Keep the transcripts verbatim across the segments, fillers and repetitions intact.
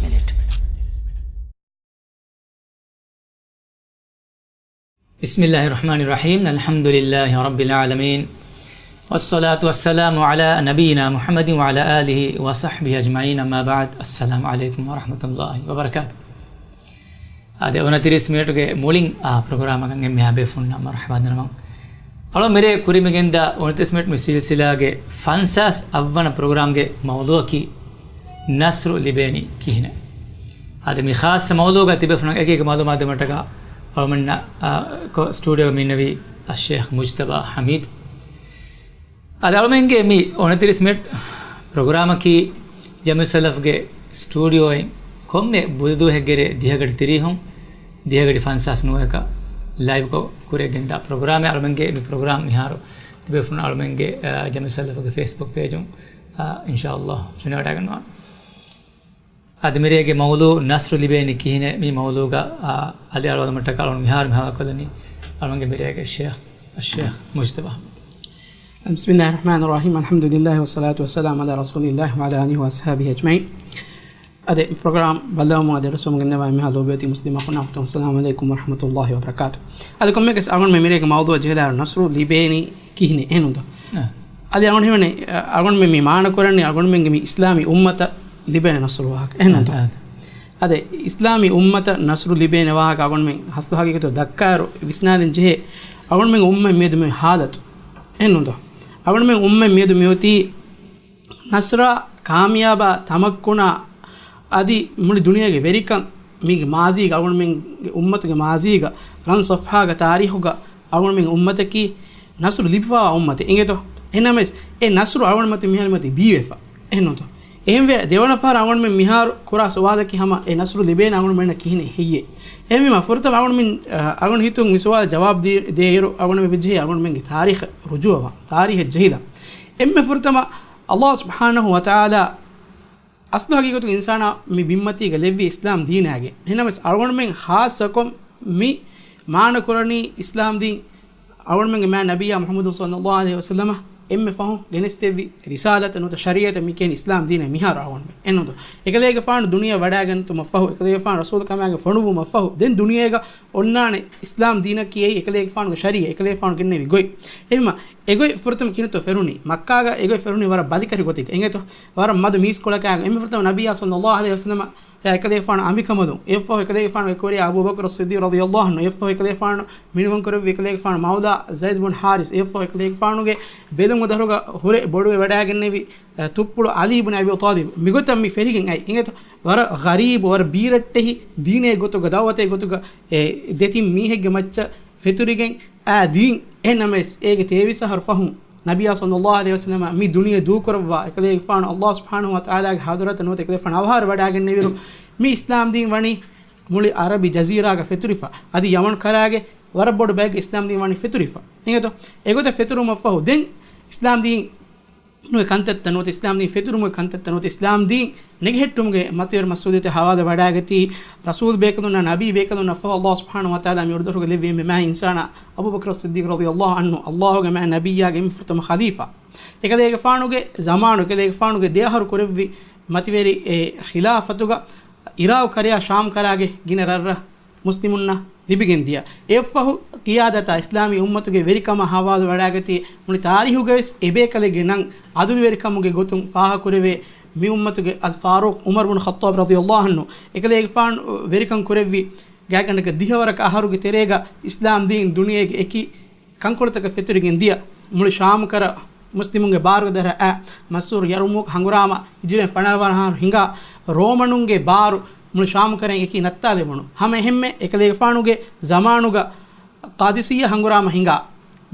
މިނިޓް. بسم الله الرحمن الرحيم. الحمد لله رب العالمين. والصلاة والسلام على نبينا محمد وعلى آله وصحبه أجمعين. أما بعد. السلام عليكم ورحمة الله وبركاته. އާދެ، އޮނަތިރީސް މިނެޓުގެ މުޅިން އާ ޕްރޮގްރާމަކަށް އެންމެހާ ބޭފުންނަށް މަރުޙަބާ ދަންނަވަން. އަޅު މިރޭ ކުރިމަގެންދާ އޮނަތިރީސް މިނެޓް މި ސިލްސިލާގެ ފަންސާސް އަށްވަނަ ޕްރޮގްރާމްގެ މައުޟޫއަކީ ނަޞްރު ލިބޭނީ ކިހިނެއް؟ އާދެ، މި ޚާއްޞަ މައުޟޫގަ ތިބޭފުނަށް އެކި އެކި މައުލޫމާތު ދެމަށްޓަކާ އަޅުމެންނަށް، އާ، ކޮ-، ސްޓޫޑިއޯގަ މި އިންނެވީ އައްޝޭޚް މުޖްތަބާ ޙަމީދު. އަދި އަޅުމެންގެ މި އޮނަތިރީސް މިނެޓް ޕްރޮގްރާމަކީ ޖަމިއުއްސަލަފްގެ ސްޓޫޑިއޯއިން ކޮންމެ ބުދު ދުވަހެއްގެރޭ ދިހަގަޑި ތިރީހުން ދިހަގަޑި ފަންސާސް ނުވައަކަށް ލައިވްކޮށް ކުރިއަށް ގެންދާ ޕްރޮގްރާމެއް. އަޅުމެންގެ މި ޕްރޮގްރާމް މިހާރު ތިބޭފުން އަޅުމެންގެ، އާ، ޖަމިއުއްސަލަފުގެ ފޭސްބުކް ޕޭޖުން، އާ، އިންޝާﷲ ފެނިވަޑައިގަންނަވާނެ. އަދި މިރޭގެ މައުޟޫ ނަޞްރު ލިބޭނީ ކިހިނެއް؟ މި މައުޟޫގަ، އާ، އަލި އަޅުވަލުމަށްޓަކާ އަޅުން މިހާރު މި ހަވާލުކޮށްލަނީ އަޅުންގެ މިރޭގެ ޝޭޚް، އައްޝޭޚް މުޖްތަބާ ޙަމީދު. بسم الله الرحمن الرحيم. الحمد لله والصلاة والسلام على رسول الله وعلى آله وأصحابه أجمعين. އަދި ޕްރޮގްރާމް ބައްލަވަމުން އަދި އަޑުއައްސަވަމުން ގެންދަވާ އެންމެހާ ލޯބިވެތި މުސްލިމް އަޚުންނާ އުޚްތުން، އައްސަލާމު ޢަލައިކުމް ވަރަޙްމަތުﷲ ވަބަރަކާތު. އަދި ކޮންމެއަކަސް އަޅުގަނޑުމެން މިރޭގެ މައުޟޫއަށް ޖެހިލާއިރު ނަޞްރު ލިބޭނީ ކިހިނެއް އެހެންނުންތޯ؟ އަ. އަދި އަޅުގަނޑު ހީވަނީ، އަ، އަޅުގަނޑުމެން މި މާނަ ކުރަނީ އަޅުގަނޑުމެންގެ މި އިސްލާމީ އުއްމަތަށް ލިބޭނެ ނަޞްރު ވާހަކަ އެހެންނުންތޯ؟ އަ، އަ. އަދި އިސްލާމީ އުއްމަތަށް ނަޞްރު ލިބޭނެ ވާހަކަ އަޅުގަނޑުމެން ހަސްދު ހަގީގަތު ދައްކާއިރު ވިސްނާލިން ޖެހޭ އަޅުގަނޑުމެން އުއްމަތް މިއަދު މި ހާލަތު އެހެންނުންތޯ؟ އަޅުގަނޑުމެން އުއްމަތް މިއަދު މިއޮތީ ނަޞްރާ، ކާމިޔާބާ، ތަމައްކުނާ، އަދި މުޅި ދުނިޔޭގެ ވެރިކަން މީގެ މާޒީގަ، އަޅުގަނޑުމެންގެ އުއްމަތުގެ މާޒީގަ ރަން ޞަފްޙާގަ ތާރީޚުގަ އަޅުގަނޑުމެންގެ އުއްމަތަކީ ނަޞްރު ލިބިފައިވާ އުއްމަތެއް އިނގޭތޯ؟ އެހެންނަމަވެސް އެ ނަޞްރު އަޅުގަނޑުމެން މިހާރު މަތި ބީވެފަ އެހެންނުންތޯ؟ އެހެންވެ ދެވަނަ ފަހަރަށް އަޅުގަނޑުމެން މިހާރު ކުރާ ސުވާލަކީ ހަމަ އެ ނަޞްރު ލިބޭނެ އަޅުގަނޑުމެންނަށް ކިހިނެއް ހެއްޔޭ؟ އެހެންވީމަ ފުރަތަމަ އަޅުގަނޑުމެން، އަ، އަޅުގަނޑު ހިތުން މި ސުވާލަށް ޖަވާބު ދީ-، ދޭއިރު އަޅުގަނޑުމެން ވެއްޖެހޭ އަޅުގަނޑުމެންގެ ތާރީޚަށް ރުޖޫޢަވާން، ތާރީޚަށް ޖެހިލަން. އެންމެ ފުރަތަމަ ﷲ ސުބްޙާނަހޫ ވަތަޢާލާ އަސްލު ހަގީގަތުގެ އިންސާނާ މި ބިންމަތީގަ ލެއްވި އިސްލާމް ދީނާގެ. އެހެންނަމަވެސް އަޅުގަނޑުމެން ޚާއްޞަކޮށް މި މާނަ ކުރަނީ އިސްލާމް ދީން އަޅުގަނޑުމެންގެ މާތް ނަބިއްޔާ މުޙައްމަދު ޞައްލައްލާހު ޢަލައިހި ވަސައްލަމަ އެންމެ ފަހުން ގެނެސްދެއްވި ރިސާލަތަށް ނުވަތަ ޝަރީޢަތަށް މި ކިޔަނީ އިސްލާމް ދީނޭ މިހާރު އަޅުގަނޑުމެން. އެހެންނުންތޯ؟ އެކަލޭގެފާނު ދުނިޔެ ވަޑައިގެން ދިއުމަށްފަހު، އެކަލޭގެފާނު ރަސޫލު ކަމާގެ ފޮނުވުމަށްފަހު، ދެން ދުނިޔޭގަ އޮންނާނެ އިސްލާމް ދީނަކީ އެއީ އެކަލޭގެފާނުގެ ޝަރީޢަތް، އެކަލޭގެފާނު ގެންނެވި ގޮތް. އެހެންވީމަ، އެގޮތް ފުރަތަމަ ކިހިނެއްތޯ ފެނުނީ؟ މައްކާގަ އެގޮތް ފެނުނީ ވަރަށް ބަލިކަށި ގޮތެއްގަ. އިނގޭތޯ؟ ވަރަށް މަދު މީސްކޮޅަކާގަ. އެންމެ ފުރަތަމަ ނަބިއްޔާ ޞައްލައްލާހު ޢަލައިހި ވަސައްލަމަ އެކަލޭގެފާނު އަނބިކަނބަލުން، އެއަށްފަހު އެކަލޭގެފާނު އެކުވެރިޔާ އަބޫބަކުރު ޞިއްދީޤު ރަޟިޔައްލާހު ޢަންހު، އެއަށްފަހު އެކަލޭގެފާނު މިނިވަންކުރެއްވި އެކަލޭގެފާނު މައުލާ ޒައިދު ބުން ޙާރިސް، އެއަށްފަހު އެކަލޭގެފާނުގެ ބެލުމުގެ ދަށުގަ ހުރެ ބޮޑުވެ ވަޑައިގެންނެވި، އަ، ތުއްޕުޅު ޢަލީ ބުން އަބީ ޠާލިބް. މިގޮތަށް މި ފެރިގެން އައި. އިނގޭތޯ؟ ވަރަށް ޣަރީބު، ވަރަށް ބީރައްޓެހި ދީނޭ ގޮތުގަ، ދަޢުވަތޭ ގޮތުގަ، އެ، ދެތިން މީހެއްގެ މައްޗަށް ފެތުރިގެން އާ ދީން. އެހެންނަމަވެސް އޭގެ ތޭވީސް އަހަރު ފަހުން ނަބިއްޔާ ޞައްލައްލާހު ޢަލައިހި ވަސައްލަމަ މި ދުނިޔެ ދޫކުރައްވާ، އެކަލޭގެފާނު ﷲ ސުބްޙާނަހޫ ވަތަޢާލާގެ ޙަޟްރަތަށް ނުވަތަ އެކަލޭގެފާނު އަވަހާރަވެވަޑައިގެންނެވިއިރު، މި އިސްލާމް ދީން ވަނީ މުޅި ޢަރަބި ޖަޒީރާގަ ފެތުރިފަ، އަދި ޔަމަން ކަރާގެ ވަރަށް ބޮޑު ބައެއްގަ އިސްލާމް ދީން ވަނީ ފެތުރިފަ. އިނގޭތޯ؟ އެގޮތަށް ފެތުރުމަށްފަހު ދެން އިސްލާމް ދީން ނުވެ ކަންތައްތައް ނުވަތަ އިސްލާމް ދީން ފެތުރުމުގެ ކަންތައްތައް ނުވަތަ އިސްލާމް ދީން ނެގެހެއްޓުމުގެ މަތިވެރި މަސްއޫލިއްޔަތެއް ހަވާލުވެވަޑައިގަތީ، ރަސޫލް ބޭކަލުންނާ ނަބީ ބޭކަލުންނަށްފަހު ﷲ ސުބްޙާނަހޫ ވަތަޢާލާ މި އުޑުދަށުގަ ލެއްވި އެންމެ މާތް އިންސާނާ އަބޫބަކުރު ޞިއްދީޤު ރަޟިޔައްލާހު ޢަންހު، ﷲގެ މާތް ނަބިއްޔާގެ އެންމެ ފުރަތަމަ ޚަލީފާ. އެކަލޭގެފާނުގެ ޒަމާނު، އެކަލޭގެފާނުގެ ދެ އަހަރު ކުރެއްވި މަތިވެރި އެ ޚިލާފަތުގަ ޢިރާޤު ކަރަޔާ ޝާމް ކަރާގެ ގިނަ ރަށްރަށް މުސްލިމުންނަށް ލިބިގެން ދިޔަ. އެއަށްފަހު ޤިޔާދަތާ އިސްލާމީ އުއްމަތުގެ ވެރިކަމާ ހަވާލުވެވަޑައިގަތީ، މުޅި ތާރީޚުގަވެސް އެބޭކަލެއްގެ ނަން ޢަދުލުވެރިކަމުގެ ގޮތުން ފާހަގަކުރެވޭ މި އުއްމަތުގެ އަލް ފާރޫޤް ޢުމަރު ބުން ޚައްޠާބް ރަޟިޔައްލާހު ޢަންހު އެކަލޭގެފާނު ވެރިކަން ކުރެއްވި ގާތްގަނޑަކަށް ދިހަވަރަކަށް އަހަރުގެ ތެރޭގަ އިސްލާމް ދީން ދުނިޔޭގެ އެކި ކަންކޮޅުތަކަށް ފެތުރިގެން ދިޔަ. މުޅި ޝާމު ކަރަ މުސްލިމުންގެ ބާރުގެ ދަށަށް އައި، މަސްރޫރު ޔަރުމޫކް ހަނގުރާމަ ހިޖުރީން ފަނަރަ ވަނަ އަހަރު ހިނގާ ރޯމަނުންގެ ބާރު މުޅި ޝާމު ކަރައިން އެކީ ނައްތާލެވުނު. ހަމަ އެހެންމެ އެކަލޭގެފާނުގެ ޒަމާނުގަ ޤާދިސިއްޔާ ހަނގުރާމަ ހިނގާ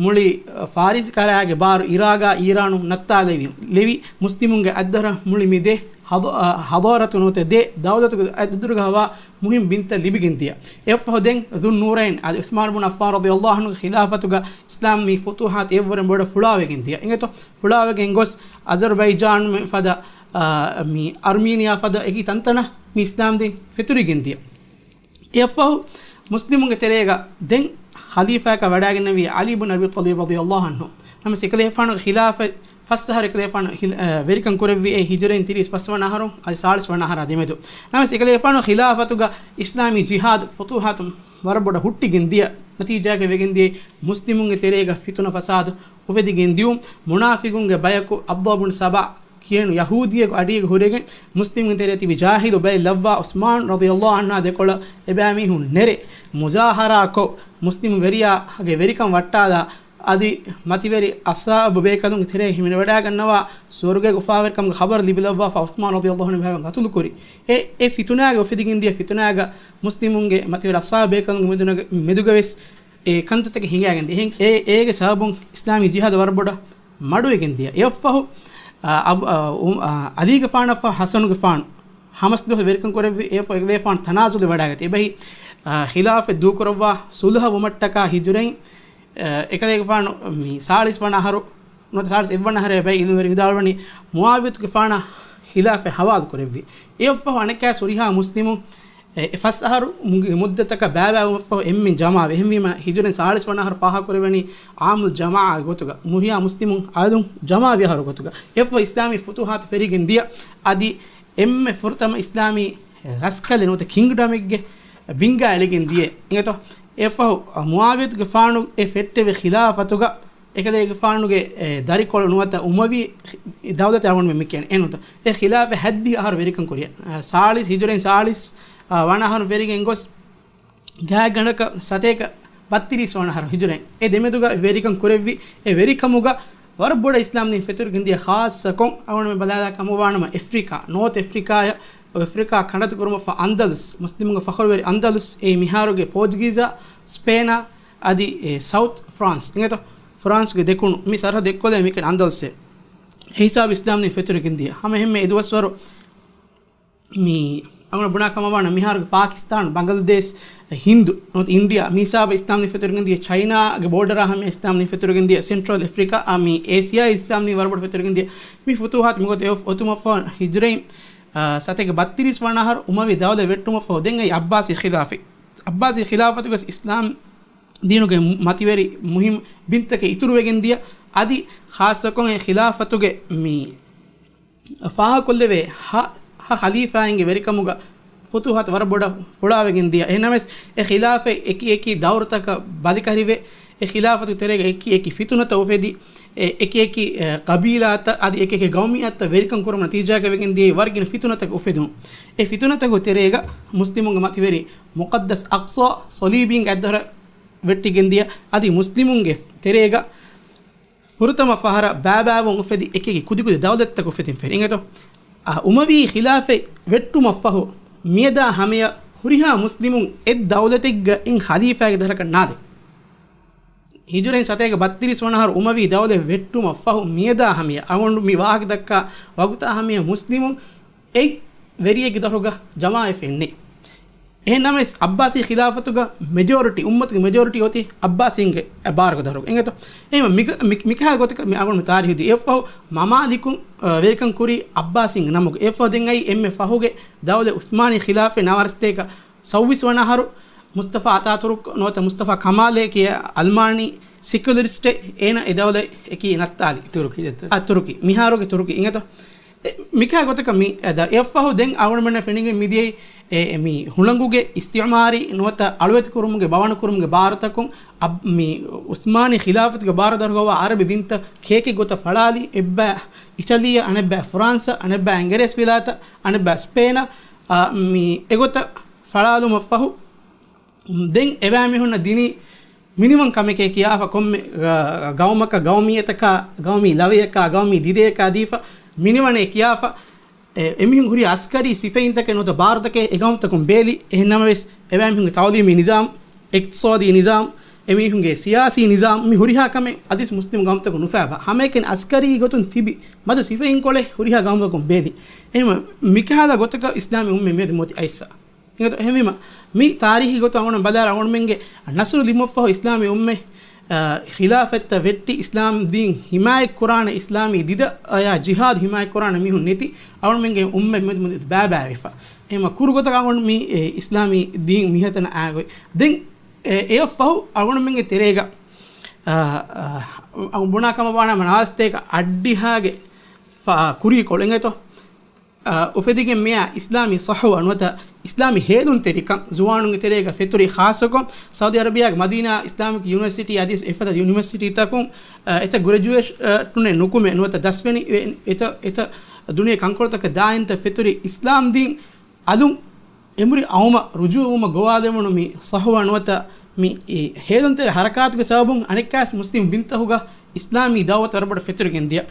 މުޅި، އަ، ފާރިސް ކަރައިގެ ބާރު އިރާގާ އީރާނު ނައްތާލެވި، ލެވި މުސްލިމުންގެ އަތްދަށަށް މުޅި މި ދެ ޙަޟ-، އަ، ޙަޟާރަތު ނުވަތަ ދެ ދައުލަތުގެ އަތްދުރުގަ ހަވާ މުހިންމު ބިންތައް ލިބިގެން ދިޔަ. އެއަށްފަހު ދެން ޛުއްނޫރައިން އަދި ޢުސްމާން ބުން ޢައްފާން ރަޟިޔައްލާހު ޢަންހުގެ ޚިލާފަތުގަ އިސްލާމީ ފުތޫޙާތު އެއަށްވުރެން ބޮޑަށް ފުޅާވެގެން ދިޔަ. އިނގޭތޯ؟ ފުޅާވެގެން ގޮސް އަޒަރްބައިޖާން ފަދަ، އާ، މި އަރްމީނިއާ ފަދަ އެކި ތަންތަނަށް މި އިސްލާމް ދީން ފެތުރިގެން ދިޔަ. އެއަށްފަހު މުސްލިމުންގެ ތެރޭގަ ދެން ޚަލީފާއަކަށް ވަޑައިގެންނެވީ ޢަލީ ބުން އަބީ ޠާލިބް ރަޟިޔައްލާހު ޢަންހު. ނަމަވެސް އެކަލޭގެފާނުގެ ޚިލާފަތް ފަސް އަހަރު އެކަލޭފާނު ހިލ-، އަ، ވެރިކަން ކުރެއްވި އެ ހިޖުރައިން ތިރީސް ފަސް ވަނަ އަހަރު އަދި ސާޅީސް ވަނަ އަހަރާ ދެމެދު. ނަމަވެސް އެކަލޭފާނު ޚިލާފަތުގަ އިސްލާމީ ޖިހާދު ފުތޫހާތު ވަރަށް ބޮޑަށް ހުއްޓިގެން ދިޔަ ނަތީޖާގަ ވެގެން ދިޔައީ މުސްލިމުންގެ ތެރޭގަ ފިތުނަ ފަސާދު އުފެދިގެން ދިޔުން. މުނާފިގުންގެ ބަޔަކު ޢަބްދުﷲ ބުން ސަބާ ކިޔެނު ޔަހޫދިއެއްގެ އަޑިއެއްގަ ހުރެގެން މުސްލިމުންގެ ތެރޭ ތިބި ޖާހިލު ބައެއް ލައްވާ ޢުސްމާން ރަޟިޔަﷲ ޢަންހާ ދެކޮޅަށް އެބައިމީހުން ނެރެ މުޒާހަރާކޮށް، މުސްލިމު ވެރިޔާގެ ވެރިކަން ވައްޓާލާ، އަދި މަތިވެރި އަޞްޙާބު ބޭކަލުންގެ ތެރެއިން ހިމެނިވަޑައިގަންނަވާ ސުވަރުގޭގެ އުފާވެރިކަމުގެ ޚަބަރު ލިބިލައްވާފަ ޢުސްމާން ރަޟިޔަﷲ ޢަންހު އެބައިމީހުން ޤަތުލުކުރި. އެ، އެ ފިތުނާގަ އުފެދިގެން ދިޔަ ފިތުނާގަ މުސްލިމުންގެ މަތިވެރި އަޞްޙާބު ބޭކަލުންގެ މެދުނަގަ-، މެދުގަވެސް އެ ކަންތައްތަކެއް ހިނގައިގެން ދިޔަ. އެ، އޭގެ ސަބަބުން އިސްލާމީ ޖިހާދު ވަރަށް ބޮޑަށް މަޑުވެގެން ދިޔަ. އެއަށްފަހު، އަ، އަބު-، އަ، އު-، އަ، ޢަލީގެފާނަށްފަހު ޙަސަނުގެފާނު ހަމަސް ދުވަސް ވެރިކަން ކުރެއްވި. އެއަށްފަހު އެކަލޭފާނު ތަނާޒުލެއް ވަޑައިގަތީ. އެބަހީ، އަ، ޚިލާފަތް ދޫކުރައްވާ ޞުލްޙަ ވުމަށްޓަކާ ހިޖުރައިން، އަ، އެކަލޭގެފާނު މި ސާޅީސް ވަނަ އަހަރު، ނުވަތަ ސާޅީސް އެއްވަނަ އަހަރެއް ބައި ޢިލްމުވެރިން ވިދާޅުވަނީ މުޢާވިޔަތުގެފާނަށް ޚިލާފަތް ހަވާލު ކުރެއްވި. އެއަށްފަހު އަނެއްކާވެސް ހުރިހާ މުސްލިމުން އެ، އެ ފަސް އަހަރު މު-، މުއްދަތަކަށް ބައިބައިވުމަށްފަހު އެންމެން ޖަމާވި. އެހެންވީމަ ހިޖުރައިން ސާޅީސް ވަނަ އަހަރު ފާހަގަކުރެވެނީ ޢާމުލް ޖަމާޢާގެ ގޮތުގަ، ހުރިހާ މުސްލިމުން އަލުން ޖަމާވި އަހަރު ގޮތުގަ. އެއަށްފަހު އިސްލާމީ ފުތޫޙާތު ފެށިގެން ދިޔަ. އަދި އެންމެ ފުރަތަމަ އިސްލާމީ ރަސްކަލެއް ނުވަތަ ކިންގްޑަމެއްގެ ބިންގާ އެޅިގެން ދިޔަ. އިނގޭތޯ؟ އެއަށްފަހު މުޢާވިޔަތުގެފާނު އެ ފެއްޓެވި ޚިލާފަތުގަ އެކަލޭގެފާނުގެ، އެ، ދަރިކޮޅު ނުވަތަ އުމަވީ ދައުލަތެއް އަޅުގަނޑުމެން މި ކިޔަނީ. އެހެންތޯ؟ އެ ޚިލާފަތް ހައްދިހަ އަހަރު ވެރިކަން ކުރި. އަ، ސާޅީސް، ހިޖުރައިން ސާޅީސް، އަ، ވަނަ އަހަރު ފެށިގެން ގޮސް، ގާތްގަނޑަކަށް ސަތޭކަ ބައްތިރީސް ވަނަ އަހަރު ހިޖުރައިން އެ ދެމެދުގަ ވެރިކަން ކުރެއްވި. އެ ވެރިކަމުގަ ވަރަށް ބޮޑަށް އިސްލާމް ދީން ފެތުރިގެން ދިޔަ. ޚާއްޞަކޮށް އަޅުގަނޑުމެން ބަލާލާ ކަމަށް ވާނަމަ އެފްރިކާ، ނޯތް އެފްރިކާއަށް، އެފްރިކާ ކަނޑަތި ކުރުމަށްފަހު އަންދަލުސް، މުސްލިމުންގެ ފަޚުރުވެރި އަންދަލުސް، އެއީ މިހާރުގެ ޕޯޗުގީޒާ، ސްޕޭނާ، އަދި، އެ، ސައުތް ފްރާންސް އިނގޭތޯ؟ ފްރާންސްގެ ދެކުނު މި ސަރަހައްދު ދެއްކޮޅޭ މިކަން އަންދަލުސްއޭ. އެ ހިސާބު އިސްލާމް ދީން ފެތުރިގެން ދިޔަ. ހަމަ އެހެންމެ އެދުވަސްވަރު މި އަޅުގަނޑު ބުނާ ކަމަށް ވާނަމަ މިހާރުގެ ޕާކިސްތާން، ބަނގްލަދޭޝް، ހިންދު، ނުވަތަ އިންޑިއާ، މި ހިސާބަށް އިސްލާމް ދީން ފެތުރިގެން ދިޔަ. ޗައިނާގެ ބޯޑަރާ ހަމަ އިސްލާމް ދީން ފެތުރިގެން ދިޔަ. ސެންޓްރަލް އެފްރިކާ، އާ، މި އޭސިޔާ އިސްލާމް ދީން ވަރަށް ބޮޑަށް ފެތުރިގެން ދިޔަ. މި ފުތޫޙާތު މިގޮތަށް އޮތުމަށްފަހު ހިޖުރައިން، އާ، ސަތޭކަ ބައްތިރީސް ވަނަ އަހަރު އުމަވީ ދައުލަތް ވެއްޓުމަށްފަހު ދެން އައި ޢައްބާސީ ޚިލާފަތް. ޢައްބާސީ ޚިލާފަތުގަސް އިސްލާމް ދީނުގެ މަތިވެރި މުހިންމު ބިންތަކެއް އިތުރުވެގެން ދިޔަ. އަދި ޚާއްޞަކޮށް އެ ޚިލާފަތުގެ މި ފާހަގަކޮށްލެވޭ ހަ، ހަ ޚަލީފާއިންގެ ވެރިކަމުގަ ފުތޫޙާތު ވަރަށް ބޮޑަށް ފުޅާވެގެން ދިޔަ. އެހެންނަމަވެސް، އެ ޚިލާފަތް އެކި އެކި ދައުރުތަކަށް ބަލިކަށިވެ، އެ ޚިލާފަތުގެ ތެރޭގަ އެކި އެކި ފިތުނަތައް އުފެދި، އެ އެކި އެކި، އެ، ޤަބީލާތައް އަދި އެކި އެކި ޤައުމިއްޔަތުތައް ވެރިކަން ކުރުމަށް ނަތީޖާގަ ވެގެން ދިޔައީ ވަރަށް ގިނަ ފިތުނަތަކެއް އުފެދުން. އެ ފިތުނަތަކުގެ ތެރޭގަ މުސްލިމުންގެ މަތިވެރި މުޤައްދަސް އަޤްޞާ ޞަލީބީންގެ އަތްދަށަށް ވެއްޓިގެން ދިޔަ. އަދި މުސްލިމުންގެ ތެރޭގަ ފުރަތަމަ ފަހަރަށް ބައިބައިވުން އުފެދި އެކި އެކި ކުދިކުދި ދައުލަތްތަކެއް އުފެދިން ފެށި. އިނގޭތޯ؟ އަ، އުމަވީ ޚިލާފަތް ވެއްޓުމަށްފަހު މިއަދާ ހަމަޔަށް ހުރިހާ މުސްލިމުން އެއް ދައުލަތެއްގަ އިން ޚަލީފާގެ ދަށަކަށް ނާދޭ. ހިޖުރައިން ސަތޭކަ ބައްތިރީސް ވަނަ އަހަރު އުމަވީ ދައުލަތް ވެއްޓުމަށްފަހު މިއަދާ ހަމަޔަށް، އަޅުގަނޑު މި ވާހަކަ ދައްކާ ވަގުތާ ހަމަޔަށް މުސްލިމުން އެއް ވެރިއެއްގެ ދަށުގަ ޖަމާވެފަ އިންނެ. އެހެން ނަމަވެސް، ޢައްބާސީ ޚިލާފަތުގަ މެޖޯރިޓީ، އުއްމަތުގެ މެޖޯރިޓީ އޮތީ ޢައްބާސީންގެ ބާރުގެ ދަށުގަ. އިނގޭތޯ؟ އެހެންވީމަ މި، މި، މިކަހަލަ ގޮތަކަށް މި އަޅުގަނޑު ތާރީޚު ދީ. އެއަށްފަހު މަމާލިކުން، އަ، ވެރިކަން ކުރީ ޢައްބާސީންގެ ނަމުގަ. އެއަށްފަހު ދެން އައީ އެންމެ ފަހުގެ ދައުލަތް ޢުސްމާނީ ޚިލާފަތް ނަވާރަ ސަތޭކަ ސައްވީސް ވަނަ އަހަރު މުސްތަފާ އަތާތުރުކް ނުވަތަ މުސްތަފާ ކަމާލޭ ކިޔާ އަލްމާނީ ސެކިއުލަރިސްޓެއް އޭނަ އެ ދައުލަތް އެކީ ނައްތާލި. ތުރުކީ ދެއްތަ؟ އަ، ތުރުކީ. މިހާރުގެ ތުރުކީ. އިނގޭތޯ؟ އެ، މިކަހަލަ ގޮތަކަށް މި އެ ދަ-، އެއަށްފަހު ދެން އަޅުގަނޑުމެންނަށް ފެނިގެން މިދިޔައީ އެ، އެ، މި ހުޅަނގުގެ އިސްތިޢުމާރީ ނުވަތަ އަޅުވެތިކުރުމުގެ ބަވަނަކުރުމުގެ ބާރުތަކުން އަ، މި ޢުސްމާނީ ޚިލާފަތުގެ ބާރު ދަށުގަ ވާ ޢަރަބި ބިންތައް ކޭކެއް ގޮތަށް ފަޅާލި، އެއްބައި އިޓަލީއަށް، އަނެއްބައި ފްރާންސަށް، އަނެއްބައި އިނގިރޭސިވިލާތަށް، އަނެއްބައި ސްޕޭނަށް، އަ، މި އެގޮތަށް ފަޅާލުމަށްފަހު، ދެން އެބައިމީހުންނަށް ދިނީ މިނިވަން ކަމެކޭ ކިޔާފަ، ކޮންމެ، އަ، ގައުމަކަށް ގައުމީއަތަކާ، ގައުމީ ލަވަޔަކާ، ގައުމީ ދިދަޔަކާ ދީފަ މިނިވަނޭ ކިޔާފަ، އެ، އެމީހުން ހުރި އަސްކަރީ ސިފައިންތަކެއް ނުވަތަ ބާރުތަކެއް އެ ގައުމުތަކުން ބޭލި. އެހެން ނަމަވެސް، އެބައިމީހުންގެ ތަޢުލީމީ ނިޒާމް، އިޤްތިޞާދީ ނިޒާމް، އެމީހުންގެ ސިޔާސީ ނިޒާމް، މި ހުރިހާ ކަމެއް އަދިސް މުސްލިމް ގައުމުތަކުން ނުފޭބާ. ހަމައެކަނި އަސްކަރީ ގޮތުން ތިބި މަދު ސިފައިންކޮޅެއް ހުރިހާ ގައުމުތަކުން ބޭލި. އެހެންވީމަ، މިކަހަލަ ގޮތަކަށް އިސްލާމީ އުއްމަތް މިއަދު މިއޮތީ އައިސް. އެހެންވީމަ، މި ތާރީޚީ ގޮތުން އަޅުގަނޑު ބަލާއިރު، އަޅުގަނޑުމެންގެ ނަޞްރު ލިބުމަށްފަހު އިސްލާމީ އުއްމަތް، އަ، ޚިލާފަތްތައް ވެއްޓި، އިސްލާމް ދީން ހިމާޔަތްކުރާނެ، އިސްލާމީ ދިދަ އަޔާ ޖިހާދު ހިމާޔަތްކުރާނެ މީހުން ނެތި، އަޅުގަނޑުމެންގެ އުއްމަތް މިއަދު ބައިބައިވެފަ. އެހެންވީމަ، ކުރު ގޮތަކަށް އަޅުގަނޑު މި، އެ، އިސްލާމީ ދީން މިހަތަނަށް އައިގޮތް. ދެން، އެ، އެއަށްފަހު އަޅުގަނޑުމެންގެ ތެރޭގަ، އަ، އަ، އަ، އަ، ބުނާ ކަމަށް ވާނަމަ ނާސްތޭކަ އައްޑިހާގެ ފަ-، ކުރީކޮޅު އިނގޭތޯ. އަ، އުފެދިގެން މިއާ އިސްލާމީ ޞަޙުވާ ނުވަތަ އިސްލާމީ ހޭލުންތެރިކަން ޒުވާނުންގެ ތެރޭގަ ފެތުރި، ޚާއްޞަކޮށް ސައުދީ އަރަބިޔާގެ މަދީނާ އިސްލާމިކް ޔުނިވަރސިޓީ އަދި އެފަދަ ޔުނިވަރސިޓީތަކުން، އަ، އެތައް ގްރެޖުއޭޝަނެއް ނުކުމެ ނުވަތަ ދަސްވެނި އެ-، އެތައް، އެތައް ދުނިޔެ ކަންކޮޅުތަކަށް ދާއިންތައް ފެތުރި އިސްލާމް ދީން އަލުން އެނބުރި އައުމަށް ރުޖޫޢަވުމަށް ގޮވާލެވުނު މި ޞަޙުވާ ނުވަތަ މި އެ ހޭލުންތެރި ހަރަކާތުގެ ސަބަބުން އަނެއްކާސް މުސްލިމް ބިންތަކުގަ އިސްލާމީ ދައުވަތު ވަރަށް ބޮޑަށް ފެތުރިގެން ދިޔަ.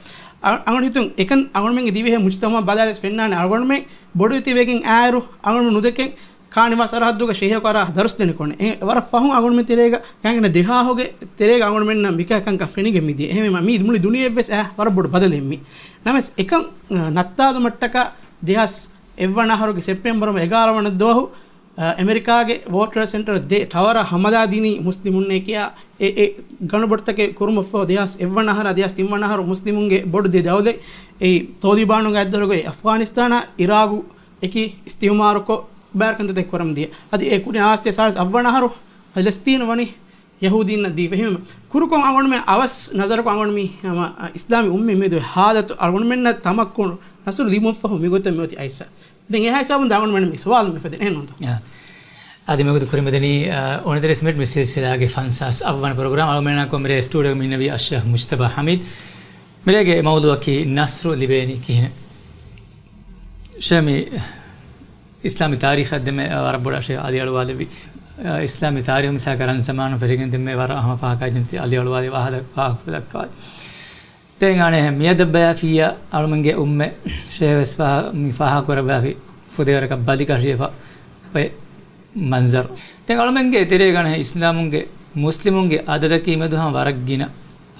އަ-، އަޅުގަނޑު ހިތުން އެކަން އަޅުގަނޑުމެންގެ ދިވެހި މުޖްތަމަޢަށް ބަލާލަސް ފެންނާނެ، އަޅުގަނޑުމެން ބޮޑުވެތިވެގެން އާއިރު އަޅުގަނޑު ނުދެކެން ކާނިވާ ސަރަހައްދުގަ ޝެހިޔަކު އަރާ ދަރުސް ދެނިކޮނެ. އެ ވަރަށް ފަހުން އަޅުގަނޑުމެން ތެރޭގަ ގާތްގަނޑަށް ދެހާހުގެ ތެރޭގަ އަޅުގަނޑުމެންނަށް މިކަހަލަ ކަންކަން ފެނިގެން މިދިޔަ. އެހެންވީމަ މީ މުޅި ދުނިޔެއްވެސް އައި ވަރަށް ބޮޑު ބަދަލެއް މީ. ނަމަވެސް އެކަން، އަ، ނައްތާލުމަށްޓަކާ ދެހާސް އެއްވަނަ އަހަރުގެ ސެޕްޓެމްބަރު އެގާރަ ވަނަ ދުވަހު، އަ، އެމެރިކާގެ ވޯޓް ޓްރޭޑް ސެންޓަރު ދެ ޓަވަރ ހަމަލާ ދިނީ މުސްލިމުންނޭ ކިޔާ އެ، އެ ގަނޑުބޮޑުތަކެއް ކުރުމަށްފަހު ދެހާސް އެއްވަނަ އަހަރާ ދެހާސް ތިންވަނަ އަހަރު މުސްލިމުންގެ ބޮޑު ދެ ދައުލަތް އެއީ ތޯލިބާނުގެ އަތްދަށުގައި އަފްޣާނިސްތާނާ އިރާގު އެކީ އިސްތިޢުމާރުކޮށް ބާރަ ކަންތައްތައް ކުރަމުން ދިޔަ. އަދި އެ ކުރިން އާސްތޭ ސާޅީސް އަށްވަނަ އަހަރު ފަލަސްތީނު ވަނީ ޔަހޫދީންނަށް ދީފަ. އެހެންވީމަ ކުރުކޮށް އަޅުގަނޑުމެން އަވަސް ނަޒަރަކު އަޅުގަނޑު މި ހަމަ އިސްލާމީ އުއްމަތް މިއަދު ހާލަތު އަޅުގަނޑުމެންނަށް ތަމައްކުނު ނަސްރު ލިބުމަށްފަހު މިގޮތަށް މިއޮތީ އައިސް. ދެން އެހާ ހިސާބުން ދާ އަޅުގަނޑުމެން މި ސުވާލު މި އުފެދެން އެހެން ނޫންތޯ؟ އާ. އަދި މިވަގުތު ކުރިމަތިނީ، އާ، އޮނިތަރީސް މިނިޓް މި ސިލްސިލާގެ ފަންސާސް އަށްވަނަ ޕްރޮގްރާމް. އަޅުގަނޑުމެންނާ ކޮށް މިރޭ ސްޓޫޑިއޯގަ މި އިންނެވީ އައްޝައިޚް މުޖްތަބާ ހަމީދު. މިރޭގެ މައުޟޫޢަކީ ނަސްރު ލިބޭނީ ކިހިނެއް؟ ޝޭޚް މި އިސްލާމީ ތާރީޚަށް ދެންމެ ވަރަށް ބޮޑަށް ޝޭޚް އަލި އަޅުވާލެއްވި. އިސްލާމީ ތާރީޚު މިސާލަކަށް ރަން ޒަމާނު ފެށިގެން ދެންމެ ވަރަށް ހަމަ ފާހަގަކާ ޖެންތި އަލި އަޅުވާލި ވާހަކަ ދައްކާ. ދެން އަނެއް މިއަދަށް ބަޔާފިއްޔާ އަޅުމެންގެ އުއްމަތް ޝޭޚް ވެސް ފާ-، މި ފާހަގަކުރައްވާފި ފުދޭވަރަކަށް ބަލިކަށިވެފަ އޮތް މަންޒަރު. ދެން އަޅުމެންގެ ތެރޭގަ އަނެއް އިސްލާމުންގެ މުސްލިމުންގެ އަދަދަކީ މެދު ހަމަ ވަރަށް ގިނަ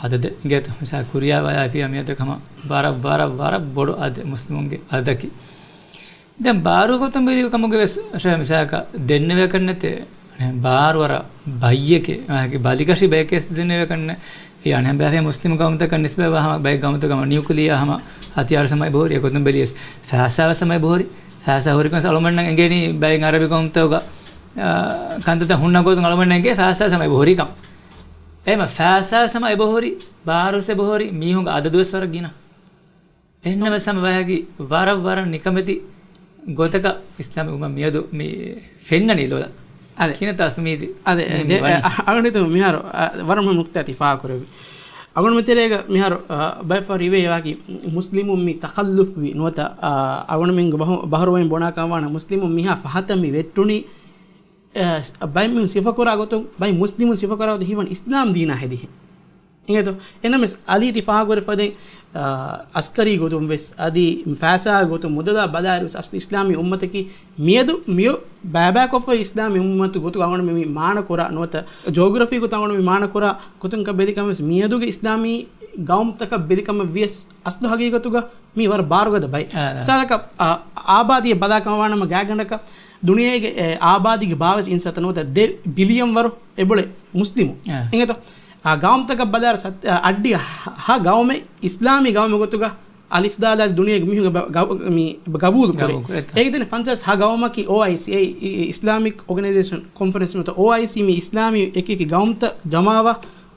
އަދަދެއް އިނގޭތޯ. މިސާ ކުރިޔާ ބަޔާފިއްޔާ މިއަދަކަށް ހަމަ ވަރަށް، ވަރަށް، ވަރަށް ބޮޑު އަދަދެއް މުސްލިމުންގެ އަދަދަކީ. ދެން ބާރު ގޮތުން ބެލި ކަމުގެ ވެސް ޝޭޚް މިސާލަކަށް ދެންނެވޭކަށް ނެތޭ. އަނެއް ބާރު ވަރަށް ބައްޔެކޭ. އަނެއް ބަލިކަށި ބަޔެކޭ ވެސް ދެންނެވޭކަށް ނެތް. އެ އަނެއް ބަޔަކީ މުސްލިމު ގައުމުތަކަށް ނިސްބަތްވާ ހަމަ ބައެއް ގައުމުތަކަށް ހަމަ ނިއުކްލިއާ ހަމަ ހަތިޔާރު ހަމަ އެބަހުރި. އެގޮތުން ބެލިޔަސް ފައިސާ ވެސް ހަމަ އެބަހުރި. ފައިސާ ހުރިކަން ވެސް އަޅުމެންނަށް އެނގޭނީ ބައެއް އަރަބި ގައުމުތަކުގަ، އާ، ކަންތައްތައް ހުންނަ ގޮތުން އަޅުމެންނަށް އެނގޭ ފައިސާ ވެސް ހަމަ އެބަހުރިކަން. އެހެންވީމަ ފައިސާ ވެސް ހަމަ އެބަހުރި، ބާރު ވެސް އެބަހުރި، މީހުންގެ އަދަދު ވެސް ވަރަށް ގިނަ. އެހެންނަމަވެސް ހަމަ ބަޔަކީ ވަރަށް، ވަރަށް ނިކަމެތި ގޮތަކަށް އިސްލާމީ އުއްމަތް މިއަދު މި ފެންނަނީ ލޮލަށް. އަދެ. ކިހިނެއްތަ އަސްލު މީތި؟ އަދެ، މި، ދެ-، މި ވަނީ. އަ، އަ، އަޅުގަނޑު މިހާރު، އަ، ވަރަށް މުހިއްމު ނުކުތާއެއް ތި ފާހަގަކުރެއްވި. އަޅުގަނޑު މި ތެރޭގަ މިހާރު، އަ، ބައެއް ފަހަރު އިވޭ ވާކީ މުސްލިމުން މި ތަޚައްލުފްވި ނުވަތަ، އަ، އަޅުގަނޑުމެންގެ ބަހު-، ބަހަރުވަނީ ބުނާ ކަމަށް ވާނަމަ މުސްލިމުން މިހާ ފަހަތަށް މި ވެއްޓުނީ، އަ، ބައެއް މީހުން ސިފަކުރާ ގޮތުން، ބައެއް މުސްލިމުން ސިފަކުރާ ގޮތުން ހީވަނީ އިސްލާމް ދީނާ ހެދިހެން. އިނގޭތޯ؟ އެނަމެސް އަލީ ތި ފާހަގަކުރެއްވިފަދައިން، އާ، އަސްކަރީ ގޮތުން ވެސް އަދި ފައިސާ ގޮތުން މުދަލާ ބަލާއިރު ވެސް އަސްލު އިސްލާމީ އުއްމަތަކީ މިއަދު މިއޮ ބައިބައިކޮށްފައި އިސްލާމީ އުއްމަތު ގޮތުގަ އަޅުގަނޑު މި މާނަކުރާ ނުވަތަ ޖޯގްރަފީ ގޮތުން އަޅުގަނޑު މި މާނަކުރާ ގޮތުން ބެލިކަމަށް ވެސް މިއަދުގެ އިސްލާމީ ގައުމުތަކަށް ބެލިކަމަށް ވިޔަސް އަސްލު ހަގީގަތުގަ މީ ވަރަށް ބާރުގަދަ ބައެއް. އާ، އާ. މިސާލަކަށް، އާ، އާބާދީއަށް ބަލާ ކަމަށް ވާނަމަ ގާތްގަނޑަކަށް ދުނިޔޭގެ، އެ، އާބާދީގެ ބާވީސް އިންސާންތައް ނުވަތަ ދެ ބިލިއަން ވަރު އެބައުޅޭ މުސްލިމު. އާ. އިނގޭތޯ؟ އާ، ގައުމުތަކަށް ބަލާއިރު ސަތް-، އަ، އައްޑިހަ ހަ ގައުމެއް އިސްލާމީ ގައުމެއް ގޮތުގަ އަލިފް ދާލާ ދުނިޔޭގެ މީހުން ގަ-، ގަ-، މި ގަބޫލު ކުރޭ. ގަބޫލު ކުރޭ. އޭގެ ތެރޭ ފަންސާސް ހަ ގައުމަކީ އޯއައިސީ، އެ، އެ، އިސްލާމިކް އޯގަނައިޒޭޝަން ކޮންފަރެންސް ނުވަތަ އޯއައިސީ މި އިސްލާމީ އެކި އެކި ގައުމުތައް ޖަމާވާ،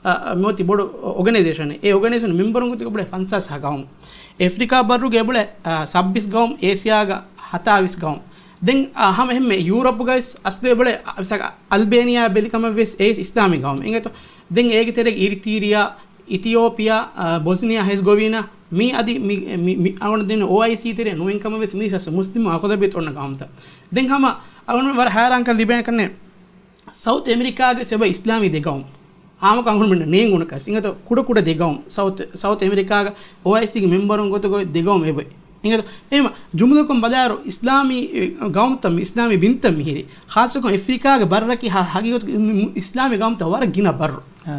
އަ، އަ، މިއޮތީ ބޮޑު އޯގަނައިޒޭޝަނެއް. އެ އޯގަނައިޒޭޝަން މެމްބަރުން ގޮތުގަ އެބައުޅޭ ފަންސާސް ހަ ގައުމު. އެފްރިކާ ބައްރުގަ އެބައުޅޭ، އަ، ސައްބީސް ގައުމު، އޭޝިޔާގަ ހަތާވީސް ގައުމު. ދެން، އާ، ހަމަ އެހެންމެ ޔޫރަޕުގައި ވެސް އަސްލު އެބައުޅޭ، އާ، މިސާލަކަށް އަލްބޭނިޔާ ބެލިކަމަށް ވެސް އެއީ އިސްލާމީ ގައުމެއް. އިނގޭތޯ؟ ދެން އޭގެ ތެރޭގަ އިރިތީރިޔާ، އިތިއޯޕިޔާ، އާ، ބޮސްނިޔާ ހެސްގޮވީނާ، މީ އަދި މި، މި، މި އަޅުގަނޑު ދެން އޯއައިސީ ތެރޭ ނުވެން ކަމަށް ވެސް މީ ސަސް މުސްލިމު އަޣުލަބިއްޔަތު އޮންނަ ގައުމުތައް. ދެން ހަމަ އަޅުގަނޑު ވަރަށް ހައިރާންކަން ލިބޭނެ ކަންނޭ. ސައުތު އެމެރިކާގެ އެބަ އިސްލާމީ ދެ ގައުމު. އާންމުކޮށް އަޅުގަނޑުމެންނަށް ނޭނގުނު ކަސް. އިނގޭތޯ ކުޑަ ކުޑަ ދެ ގައުމު. ސައުތު، ސައުތު އެމެރިކާގަ އޯއައިސީގެ މެމްބަރުން ގޮތުގަ ދެ ގައުމު އެބައޮތް. އިނގޭތޯ؟ އެހެންވީމަ ޖުމްލަކޮށް ބަލާއިރު އިސްލާމީ، އެ، ގައުމުތައް މި، އިސްލާމީ ބިންތައް މިހިރީ. ޚާއްޞަކޮށް އެފްރިކާގެ ބައްރަކީ ހަ-، ހަގީގަތުގަ މި، މި، އިސްލާމީ ގައުމުތައް ވަރަށް ގިނަ ބައްރު. އާ.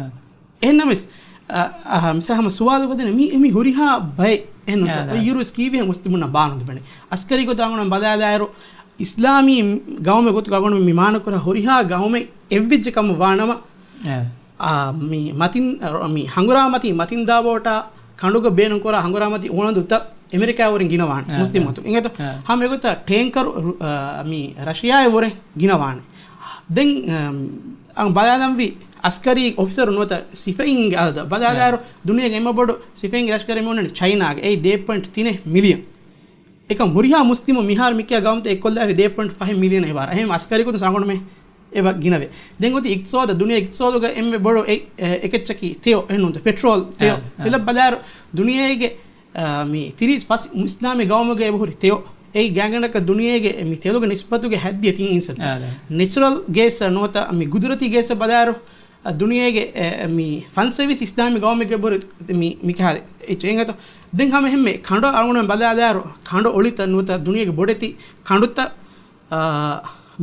އެހެންނަމަވެސް، އަ، އަ، މިސާ ހަމަ ސުވާލު އުފެދޭނެ މި، މި ހުރިހާ ބައެއް އެހެން ނޫންތޯ؟ އާ، އާ. އޮތް އިރުވެސް ކީއްވެހޭ މުސްލިމުންނަށް ބާރު ނުދެވޭނެ؟ އަސްކަރީ ގޮތަށް އަޅުގަނޑު ބަލާލާއިރު، އިސްލާމީ ގައުމެއް ގޮތުގަ އަޅުގަނޑު މި މާނަކުރާ ހުރިހާ ގައުމެއް އެއްވެއްޖެ ކަމަށް ވާނަމަ، އާ. އާ، މި މަތިން، މި ހަނގުރާމަތީ މަތިންދާ ބޯޓާ ކަނޑުގަ ބޭނުންކުރާ ހަނގުރާމަތީ އުޅަނދުތައް އެމެރިކާއަށް ވުރެން ގިނަވާނެ، އާ، މުސްލިމުން. އާ. އިނގޭތޯ؟ އާ. ހަމަ އެގޮތަށް ޓޭންކަރު، އާ، މި ރަޝިޔާއަށް ވުރެން ގިނަވާނެ. ދެން، އާ، އަ، ބަލާލަންވީ އަސްކަރީ އޮފިސަރު ނުވަތަ ސިފައިންގެ އަދަދަށް ބަލާލާއިރު، ދުނިޔޭގެ އެންމެ ބޮޑު ސިފައިންގެ ލަޝްކަރެއް މި އޮންނަނީ ޗައިނާގެ. އެއީ ދޭއް ޕޮއިންޓް ތިނެއް މިލިއަން. އެކަމް ހުރިހާ މުސްލިމު މިހާރު މިކިޔާ ގައުމުތައް އެއްކޮށްލާފައި ދޭއް ޕޮއިންޓް ފަހެއް މިލިއަން އެބަ އަހަރު. އެހެން އަސްކަރީ ގޮތުން އަޅުގަނޑުމެން އެބަ ގިނަވޭ. ދެން އޮތީ އިޤްތިޞާދަށް، ދުނިޔޭ އިޤްތިޞާދުގަ އެންމެ ބޮޑު އެ-، އެ-، އެކެއްޗަކީ ތެޔޮ އެހެންނޫންތޯ؟ ޕެޓްރޯލް ތެޔޮ. އާ، އާ. ފިލައް ބަލާއިރު ދުނިޔޭގެ، އާ، މި ތިރީސް ފަސް އިސްލާމީ ގައުމުގަ އެބަހުރި ތެޔޮ. އެއީ ގާތްގަނޑަކަށް ދުނިޔޭގެ މި ތެލުގެ ނިސްބަތުގެ ހައްދިޔަ ތިން އިންސައްތަ. އާ، އާ. ނެޗުރަލް ގޭސް ނުވަތަ މި ގުދުރަތީ ގޭސް ބަލާއިރު، އަ، ދުނިޔޭގެ، އެ، މި ފަންސަވީސް އިސްލާމީ ގައުމެއްގެ ބޮޑު މި، މިކަހަލަ އެއްޗެއް އެނގޭތޯ. ދެން ހަމަ އެހެންމެ ކަނޑު އަޅުގަނޑުމެން ބަލާލާއިރު، ކަނޑު އޮޅިތައް ނުވަތަ ދުނިޔޭގެ ބޮޑެތި ކަނޑުތައް، އާ،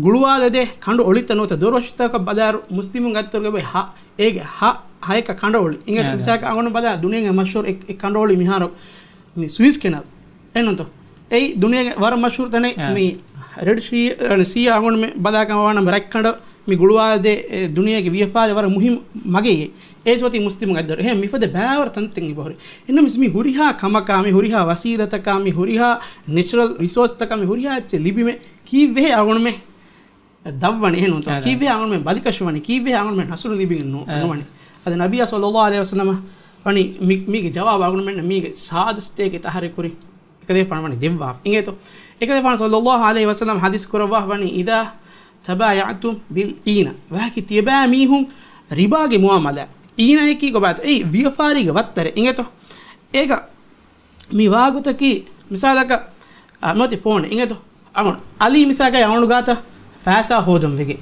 ގުޅުވާލަދޭ ކަނޑު އޮޅިތައް ނުވަތަ ދޮރުވަށިތަކަށް ބަލާއިރު، މުސްލިމުން އަތުގަ އޮތް ހަ-، އޭގެ ހަ-، ހައެއްކަ ކަނޑު އޮޅި. އިނގޭތޯ؟ އާ. މިސާލަކަށް އަޅުގަނޑު ބަލާ ދުނިޔޭގެ މަޝްހޫރު އެއް، އެއް ކަނޑު އޮޅި މިހާރު މި ސުއިޒް ކެނަލް. އެންނޫންތޯ؟ އެއީ ދުނިޔޭގެ ވަރަށް މަޝްހޫރު ތަނެއް. އާ. މި ރެޑް ސީ، އަ، ސީ އަޅުގަނޑުމެން ބަލާކަމަށް ވާނަމަ ރަތްކަނޑު މި ގުޅުވާލަދޭ، އެ، ދުނިޔޭގެ ވިޔަފާރި ވަރަށް މުހިއްމު މަގެއް. އޭސް އޮތީ މުސްލިމުން އަތުގަ. އެހެން މިފަދަ ބައިވަރު ތަންތަން އެބަހުރި. އެހެންނަމަވެސް މި ހުރިހާ ކަމަކާ، މި ހުރިހާ ވަސީލަތަކާ، މި ހުރިހާ ނެޗުރަލް ރިސޯސްތަކާ، މި ހުރިހާ އެއްޗެއް ލިބުމެއް ކީއްވެހޭ އަޅުގަނޑުމެން ދަށްވަނީ އެހެންނޫންތޯ؟ އާ. ކީއްވެ އަޅުގަނޑުމެން ބަލިކަށިވަނީ؟ ކީއްވެ އަޅުގަނޑުމެން ނަޞްރު ލިބިގެން ނު-، އާ. ނުވަނީ؟ އަދި ނަބިއްޔާ ޞައްލައްލާހު ޢަލައިހި ވަސައްލަމަ ވަނީ މި-، މީގެ ޖަވާބު އަޅުގަނޑުމެންނަށް މީގެ ސާދަ ސަތޭކަ ތަހަރީރު ކުރިން އެކަލޭގެފާނު ވަނީ ދެއްވާފަ. އިނގޭތޯ؟ އެކަލޭގެފާނު ޞައްލައްލާހު ޢަލައިހި ވަސައްލަމަ ޙަދީޘް ކުރައްވާފަ ވަނީ، إذا تبايعتم بالعينة. ވާހަކަ ތިޔަބައިމީހުން ރިބާގެ މުޢާމަލާ. ޢީނައަކީ ކޮބާތޯ؟ އެއީ ވިޔަފާރީގެ ވައްތަރެއް. އިނގޭތޯ؟ އޭގަ މި ވާގޮތަކީ މިސާލަކަށް، އަ، މިއޮތީ ފޯނެއް އިނގޭތޯ؟ އަޅުގަނޑު އަލީ މިސާލަކަށް އަޅުގަނޑު ގާތަށް ފައިސާ ހޯދަން ވެގެން.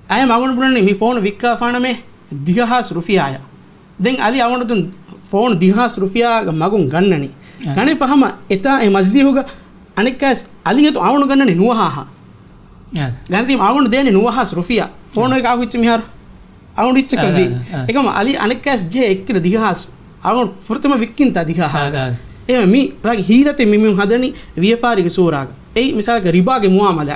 އައި އަޅުގަނޑު ބުނަނީ މި ފޯނު ވިއްކާފާނަމޭ ދިހަ ހާސް ރުފިޔާއަށް. ދެން އަލީ އަޅުގަނޑު ފޯނު ދިހަ ހާސް ރުފިޔާގެ މަގުން ގަންނަނީ. އަ. ގަނެފަ ހަމަ އެތާ އެ މަޖިލީހުގަ އަނެއްކާވެސް އަލީ އަތު އަޅުގަނޑު ގަންނަނީ ނުވަހާހާ. އާ. ގަނެދީމަ އަޅުގަނޑު ދޭނެ ނުވަހާސް ރުފިޔާ. ފޯނު އާ. އެކަ އާކު އިއްޗެ މިހާރު. އަޅުގަނޑު އިއްޗަކަށް އާ، ވީ. އާ، އާ. އެކަމަ އަލީ އަނެއްކާވެސް ޖެހޭ އެއްކިލަ ދިހަ ހާސް. އަޅުގަނޑު ފުރަތަމަ ވިއްކިންތާ ދިހަ ހާސް. އާ، އާ. އެހެން މި ވަކި ހީލަތެއް މި މީހުން ހަދަނީ ވިޔަފާރީގެ ސޫރާގަ. އެއީ މިސާލަކަށް ރިބާގެ މުޢާމަލާ.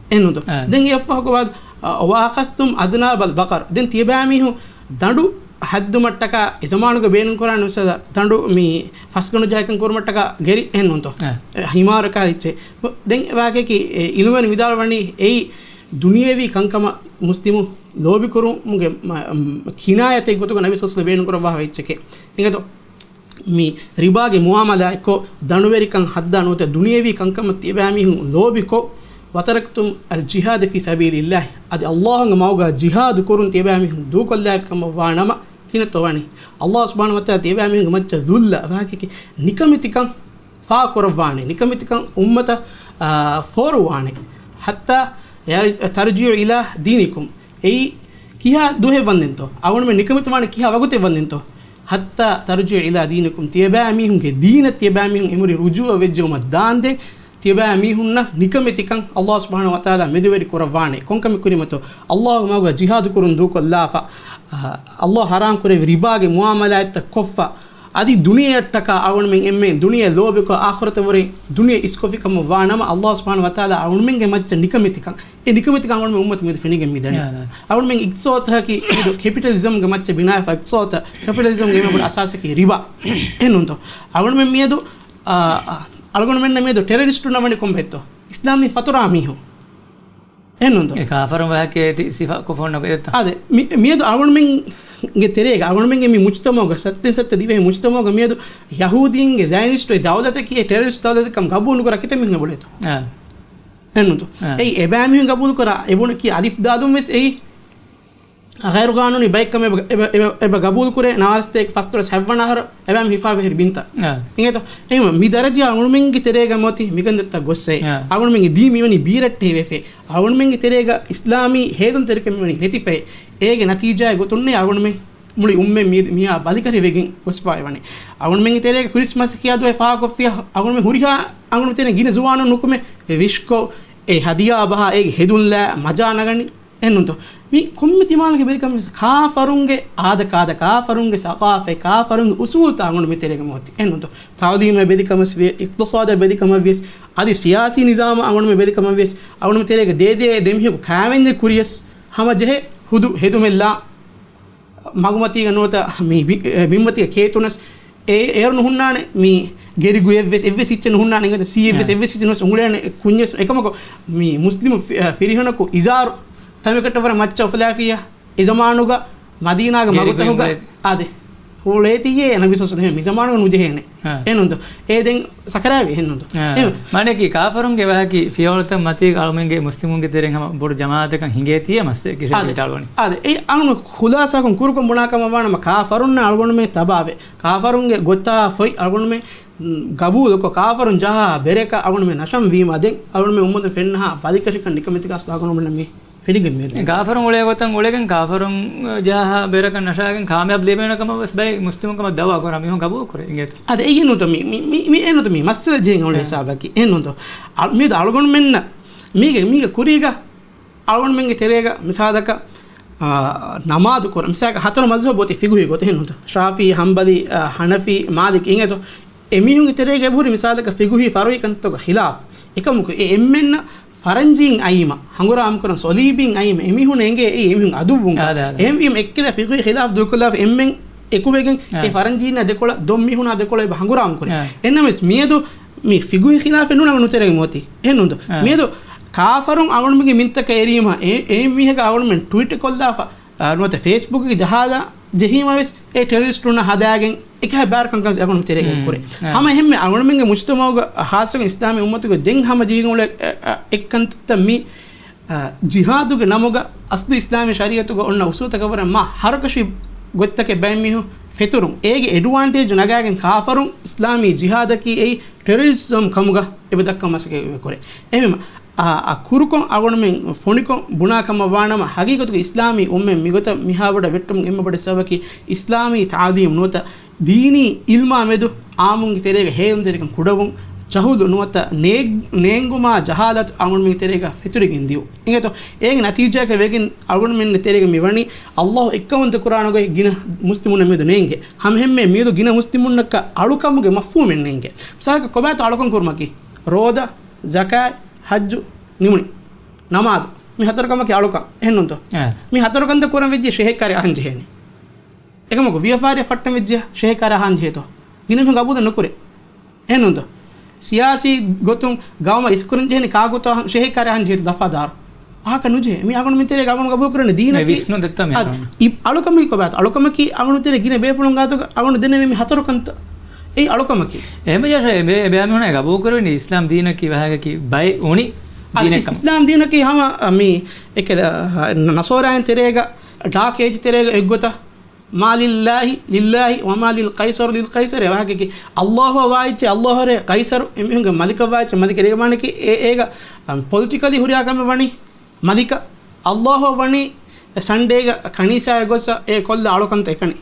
އެހެންނޫންތޯ؟ އާ. ދެން އެއަށްފަހު ގޮވާ، އަ، وأخذتم أذناب البقر. ދެން ތިޔަބައިމީހުން ދަނޑު ހައްދުމަށްޓަކާ އެ ޒަމާނުގަ ބޭނުންކުރާނެ މިސާލަށް ދަނޑު މި ފަސްގަނޑު ޖަހައިކަން ކުރުމަށްޓަކާ ގެރި އެހެންނޫންތޯ؟ އާ. އެ ހިމާރަކާ އިއްޗެއް. ދެން ވާގެކި އެ އިލްމުވެރިން ވިދާޅުވަނީ އެއީ ދުނިޔެވީ ކަންކަމަށް މުސްލިމު ލޯބިކުރުމުގެ މަ-، މަ-، ކިނާޔަތެއް ގޮތުގަ ނަބީ ޞައްލަﷲު ވަސައްލަމަ ބޭނުންކުރައްވާ އެއްޗެކޭ. އިނގޭތޯ؟ މި ރިބާގެ މުޢާމަލާތްކޮށް، ދަނޑުވެރިކަން ހައްދާ ނުވަތަ ދުނިޔެވީ ކަންކަމަށް ތިޔަބައިމީހުން ލޯބިކޮށް، وتركتم الجهاد في سبيل الله. އަދި ﷲ ގެ މަގުގަ ޖިހާދު ކުރުން ތިޔަބައިމީހުން ދޫކޮށްލާފި ކަމަށް ވާނަމަ، ކިހިނެއްތޯ ވަނީ؟ ﷲ ސުބްޙާނަހޫ ވަތަޢާލާ ތިޔަބައިމީހުންގެ މައްޗަށް ޛުއްލަ ވާހަކައަކީ ނިކަމެތިކަން ފާކުރައްވާނެ، ނިކަމެތިކަން އުއްމަތަށް، އާ، ފޯރުވާނެ. حتى ير-، ترجعوا إلى دينكم. އެއީ ކިހާ ދުވަހެއް ވަންދެންތޯ؟ އަޅުގަނޑުމެން ނިކަމެތިވާނެ ކިހާ ވަގުތެއް ވަންދެންތޯ؟ حتى ترجعوا إلى دينكم. ތިޔަބައިމީހުންގެ ދީނަށް ތިޔަބައިމީހުން އެމުރި ރުޖޫޢަ ވެއްޖެއުމަށް ދާންދެން ތިޔަބައިމީހުންނަށް ނިކަމެތިކަން ﷲ ސުބްޙާނަހޫ ވަތަޢާލާ މެދުވެރި ކުރައްވާނެ. ކޮންކަމެއް ކުރީމަތޯ؟ ﷲ ގެ މަގުގަ ޖިހާދު ކުރުން ދޫކޮށްލާފަ، އާ، ﷲ ޙަރާމް ކުރެއްވި ރިބާގެ މުޢާމަލާތްތައް ކޮށްފަ، އަދި ދުނިޔެއަށްޓަކާ އަޅުގަނޑުމެން އެންމެން ދުނިޔެ ލޯބިކޮށް އާޚިރަތަށް ވުރެ ދުނިޔެ އިސްކޮށްފި ކަމަށް ވާ ނަމަ، ﷲ ސުބްޙާނަހޫ ވަތަޢާލާ އަޅުގަނޑުމެންގެ މައްޗަށް ނިކަމެތިކަން، އެ ނިކަމެތިކަން އަޅުގަނޑުމެން އުއްމަތު މިއަދު ފެނިގެން މިދަނީ. ޔާ، ޔާ. އަޅުގަނޑުމެން އިޤްތިޞާދަކީ މިއަދު ކެޕިޓަލިޒަމްގެ މައްޗަށް ބިނާވެފަ އިޤްތިޞާދަށް، ކެޕިޓަލިޒަމްގެ އެންމެ ބޮޑު އަސާސަކީ ރިބާ. އެހެންނޫންތޯ؟ އަޅުގަނޑުމެން މިއަދު، އާ، އަޅުގަނޑުމެންނަށް މިއަދު ޓެރަރިސްޓުންނަށް ވަނީ ކޮންބައެއްތޯ؟ އިސްލާމީ ފަތުރާ މީހުން. އެހެންނޫންތޯ؟ އެ ކާފަރުން ވާހަކައެތި ސިފަ ކޮށްފަ އޮންނަ ބެއްތަ؟ އާދެ، މި-، މިއަދު އަޅުގަނޑުމެންގެ ތެރޭގަ، އަޅުގަނޑުމެންގެ މި މުޖްތަމަޢުގަ، ސައްތަ ސައްތަ ދިވެހި މުޖްތަމަޢުގަ މިއަދު ޔަހޫދީންގެ ޒަޔަނިސްޓު އެ ދައުލަތަކީ އެ ޓެރަރިސްޓް ދައުލަތެއް ކަމަށް ގަބޫލު ނުކުރާ ކިތަންމެ މީހުން އެބައޮތްތޯ؟ އާ. އެހެންނޫންތޯ؟ އާ. އެއީ އެބައިމީހުން ގަބޫލު ކުރާ، އެބުނެ ކިޔާ އަލިފް ދާލުން ވެސް އެއީ ޣައިރުޤާނޫނީ ބައެއްކަމަށް އެބަ، އެބަ، އެބަ، އެބަ ގަބޫލު ކުރޭ ނާރަސްތޭކަ ފަސްދޮޅަސް ހަތްވަނަ އަހަރު އެބައިމީހުން ހިފާވެ ހިރި ބިންތައް. އާ. އިނގޭތޯ؟ އެހެންވީމަ މި ދަރަޖަ އަޅުގަނޑުމެންގެ ތެރޭގަ މިއޮތީ މިގަންދައްތަ ގޮއްސޭ. އާ. އަޅުގަނޑުމެންގެ ދީން މިވަނީ ބީރައްޓެހި ވެފަ. އަޅުގަނޑުމެންގެ ތެރޭގަ އިސްލާމީ ހޭލުންތެރިކަން މިވަނީ ނެތިފައި. އޭގެ ނަތީޖާއެއް ގޮތުންނޭ އަޅުގަނޑުމެން މުޅި އުއްމަތް މި، މިއާ ބަލިކަށިވެގެން ގޮސްފައި ވަނީ. އަޅުގަނޑުމެންގެ ތެރޭގަ ކްރިސްމަސް ކިޔާ ދުވަހެއް ފާހަގަކޮށްފިޔާ އަޅުގަނޑުމެން ހުރިހާ އަޅުގަނޑުމެން ތެރޭ ގިނަ ޒުވާނުން ނުކުމެ އެ ވިޝްކޮށް، އެ ހަދިޔާ ބަހާ، އޭގެ ހެދުން ލާ މަޖާ ނަގަނީ. އެހެންނޫންތޯ؟ މި ކޮންމެ ދިމާލެއްގެ ބެލިކަމެއް ވެސް ކާފަރުންގެ އާދަ ކާދަ، ކާފަރުންގެ ސަޤާފަތް، ކާފަރުންގެ އުސޫލްތައް އަޅުގަނޑު މި ތެރޭގަ މިއޮތީ. އެހެންނޫންތޯ؟ ތަޢުލީމަށް ބެލިކަމަށް ވިޔަސް، އިޤްތިޞާދަށް ބެލިކަމަށް ވިޔަސް، އަދި ސިޔާސީ ނިޒާމަށް އަޅުގަނޑު މި ބެލިކަމަށް ވިޔަސް، އަޅުގަނޑު މި ތެރޭގަ ދޭދޭ ދެމިހެކު ކާވެންޏެއް ކުރިޔަސް، ހަމަ ޖެހޭ ހުދު ހެދުމެއްލާ މަގުމަތީގަ ނުވަތަ މި ބި-، އެ، ބިންމަތީގަ ކޭތުނަސް އެ، އޭރު ނުހުންނާނެ މި ގެރިގުއެއްވެސް، އެއްވެސް އިއްޗެއް ނުހުންނާނެ އިނގޭތޯ؟ ސީއެއްވެސް، އާ، އެއްވެސް އިއްޗެއް ނުވެސް އުނގުޅޭނެ ކުންޏެއް. އެކަމަކު މި މުސްލިމު ފި-، އަ، ފިރިހެނަކު އިޒާރު ތަންމެކަށްޓަށް ވަރަށް މައްޗަށް އުފުލާފިއްޔާ، އެ ޒަމާނުގަ މަދީނާގެ މަގުތަކުގަ އާދެ. ހުޅޭތީއޭ ނަބީ ސައް ސައް މި ޒަމާނުގަ ނުޖެހޭނެ. އެހެންނުންތޯ؟ އޭ ދެން ސަކަރާވި އެހެންނުންތޯ؟ އެހެން. މާނައަކީ ކާފަރުންގެ ވާހަކަ ފިޔަވަޅުތައް މަތީގަ އަޅުމެންގެ މުސްލިމުންގެ ތެރެއިން ހަމަ ބޮޑު ޖަމާއަތަކަށް ހިނގޭތީއޭ މައްސަލައެއް ކިހިނެއް އާދެ. އަޅުވަނީ. އާދެ. އެ އަޅުން ޚުލާސާކޮށް ކުރުކޮށް ބުނާ ކަމަށް ވާނަމަ ކާފަރުންނާ އަޅުގަނޑުމެން ތަބާވެ. ކާފަރުންގެ ގޮތާ ފޮތް އަޅުގަނޑުމެން ގަބޫލުކޮށް ކާފަރުން ޖަހާ ބެރަކަށް އަޅުގަނޑުމެން ނަޝަން ވީމަ ދެން އަޅުގަނޑުމެން އުއްމަތުން ފެންނަހާ ބަލިކަށިކަން ނިކަމެތިކަސް އަޅުގަނޑުމެންނަށް މި ފެނިގެން މިއަދު. ކާފަރުން އުޅޭ ގޮތަށް އުޅެގެން ކާފަރުން ޖަހާ ބެރަކަށް ނަށާގެން ކާމިޔާބު ލިބޭނެ ކަމަށް ވެސް ބައެއް މުސްލިމުން ކަމަށް ދައުވާ ކުރާ މީހުން ގަބޫލު ކުރޭ އިނގޭތަ؟ އަދި އެއީ ނޫންތަ މި، މި، މި، މި، އެއީ ނޫންތަ މި މައްސަލަ ޖެހެން އުޅޭ ހިސާބަކީ. އެއީ ނޫންތަ. އަ، މިއަދު އަޅުގަނޑުމެންނަށް މީގެ، މީގެ ކުރީގަ އަޅުގަނޑުމެންގެ ތެރޭގަ މިސާލަކަށް، އާ، ނަމާދު ކުރަން. މިސާލަކަށް ހަތަރު މަޒްހަބު އޮތީ ފިގުހީ ގޮތެއް ނޫންތަ؟ ޝާފިޢީ، ހަންބަލީ، އާ، ޙަނަފީ، މާލިކީ އިނގޭތޯ؟ އެމީހުންގެ ތެރޭގަ އެބަހުރި މިސާލަކަށް ފިގުހީ ފަރުޢީ ކަންތައްތަކުގަ ޚިލާފް. އެކަމަކު އެ އެންމެންނަށް ފަރަންޖީން އައީމަ، ހަނގުރާމަ ކުރަން ސޮލީބީން އައީމަ، އެމީހުން އެނގޭ އެ އެމީހުން އަދުއްވުން. އާދެ، އާދެ. އެހެންވީމަ އެއްކަލަ ފިގުހީ ޚިލާފް ދޫކޮށްލާފަ އެންމެން އެކުވެގެން އެ އާ. ފަރަންޖީންނާ ދެކޮޅަށް ދޮން މީހުނާ ދެކޮޅަށް އެބަ ހަނގުރާމަ ކުރޭ. އާ. އެންނަމަވެސް މިއަދު މި ފިގުހީ ޚިލާފެއް ނޫން ނުތެރެއިން އޮތީ. އެހެންނޫންތޯ؟ އާ. މިއަދު ކާފަރުން އަޅުގަނޑުމެންގެ މިންތަކަށް އެރީމަ އެ، އެ މީހަކަށް އަޅުގަނޑުމެން ޓްވީޓް ކޮށްލާފަ، އާ، ނުވަތަ ފޭސްބުކްގެ ޖަހާލާ ޖެހީމަވެސް އެ ޓެރަރިސްޓުންނަށް ހަދާގެން އެކަހަ ބާރަކަން ކަން އަޅުގަނޑު ތެރޭގަ އެބަ ކުރޭ. އާ. ހަމަ އެހެންމެ އަޅުގަނޑުމެންގެ މުޖްތަމަޢުގަ ޚާއްޞަކޮށް އިސްލާމީ އުއްމަތުގަ ދެން ހަމަ ޖެހިގެން އުޅޭ، އެ، އެ، އެއްކަންތައް މި އަ، ޖިހާދުގެ ނަމުގަ އަސްލު އިސްލާމީ ޝަރީޢަތުގަ އޮންނަ އުސޫލުތަކަށް ވަރަށް މާ ހަރުކަށި ގޮތްތަކެއް ބައެއް މީހުން ފެތުރުން. އޭގެ އެޑްވާންޓޭޖު ނަގާގެން ކާފަރުން އިސްލާމީ ޖިހާދަކީ އެއީ ޓެރަރިޒަމް ކަމުގަ އެބަ ދައްކަން މަސައްކަތް އެބަ ކުރޭ. އެހެންވީމަ، އާ، އާ، ކުރުކޮށް އަޅުގަނޑުމެން ފޮނިކޮށް ބުނާ ކަމަށް ވާނަމަ، ހަގީގަތުގަ އިސްލާމީ އުއްމަތް މިގޮތަށް މިހާ ބޮޑަށް ވެއްޓުމުގެ އެންމެ ބޮޑު ސަބަބަކީ އިސްލާމީ ތަޢުލީމް ނުވަތަ ދީނީ އިލްމާ މެދު އާއްމުންގެ ތެރޭގަ ހޭލުންތެރިކަން ކުޑަވުން، ޖަހުލު ނުވަތަ ނޭ-، ނޭނގުމާ ޖަހާލަތު އަޅުގަނޑުމެންގެ ތެރޭގަ ފެތުރިގެން ދިޔުން. އިނގޭތޯ؟ އޭގެ ނަތީޖާއަކަށް ވެގެން އަޅުގަނޑުމެންގެ ތެރޭގަ މި ވަނީ އައްލާހު އެއްކައުވަންތަ ކުރާނެ ގޮތް ގިނަ މުސްލިމުންނަށް މިއަދު ނޭނގޭ. ހަމަ އެހެންމެ މިއަދު ގިނަ މުސްލިމުންނަކަށް އަޅުކަމުގެ މަފްހޫމެއް ނޭނގޭ. މިސާލަކަށް ކޮބާތޯ އަޅުކަން ކުރުމަކީ؟ ރޯދަ، ޒަކާތް، ޙައްޖު ނިމުނީ. ނަމާދު. މި ހަތަރު ކަމަކީ އަޅުކަން. އެހެންނޫންތޯ؟ އާ. މި ހަތަރު ކަންތައް ކުރަން ވެއްޖެ ޝެހެއް ކާރި އަހަން ޖެހޭނީ. އެކަމަކު ވިޔަފާރިއަށް ފައްޓަން ވެއްޖެ ޝެހެއް ކާރި އަހަން ޖެހޭތޯ؟ ގިނަ މީހުން ގަބޫލެއް ނުކުރޭ. އެހެންނޫންތޯ؟ ސިޔާސީ ގޮތުން ގައުމަށް އިސްކުރަން ޖެހެނީ ކާކުތޯ އަހަން ޝެހެއް ކާރި އަހަން ޖެހޭތޯ ދަފާދާރު. އަހަކަށް ނުޖެހޭ. މީ އަޅުގަނޑުމެން ތެރޭގަ އަޅުގަނޑު ގަބޫލު ކުރަނީ ދީނަކީ. ވިސްނުން ދެއްތޯ މި އަ، އަޅުގަނޑު؟ އި، އަޅުކަމަކީ ކޮބާތޯ؟ އަޅުކަމަކީ އަޅުގަނޑު ތެރޭ ގިނަ ބޭފުޅުން ގާތުގަ އަޅުގަނޑު ދެންނެވި މި ހަތަރު ކަންތައް. އެއީ އަޅުކަމަކީ. އެހެންވެއްޖެ އެބޭ، އެބޭ މީހުންނަށް ގަބޫލު ކުރެވެނީ އިސްލާމް ދީނަކީ ވާހަކައަކީ ބައެއް އުނި އަ، ދީނެއް ކަމަށް. އިސްލާމް ދީނަކީ ހަމަ، އަ، މި އެކެ، އަ، ނަސޯރާއިން ތެރޭގަ ޑާކް އޭޖް ތެރޭގަ އެއްގޮތަށް، މާ ލިއްލާހި ލިއްލާހި ވަމާ ލިލް ޤައިސަރު ލިލް ޤައިސަރު ވާހަކައަކީ އައްލާހު ވާއެއްޗެ އައްލާހު ރޭ ޤައިސަރު އެމީހުންގެ މަލިކަށް ވާއެއްޗެ މަލިކަށް ރޭ ވާނެކީ އެ، އޭގަ، އަ، ޕޮލިޓިކަލީ ހުރިހާ ކަމެއް ވަނީ މަލިކަށް އައްލާހު ވަނީ ސަންޑޭގަ ކަނީސާއަށް ގޮސް އެ ކޮށްލާ އަޅުކަންތައް އެކަނި.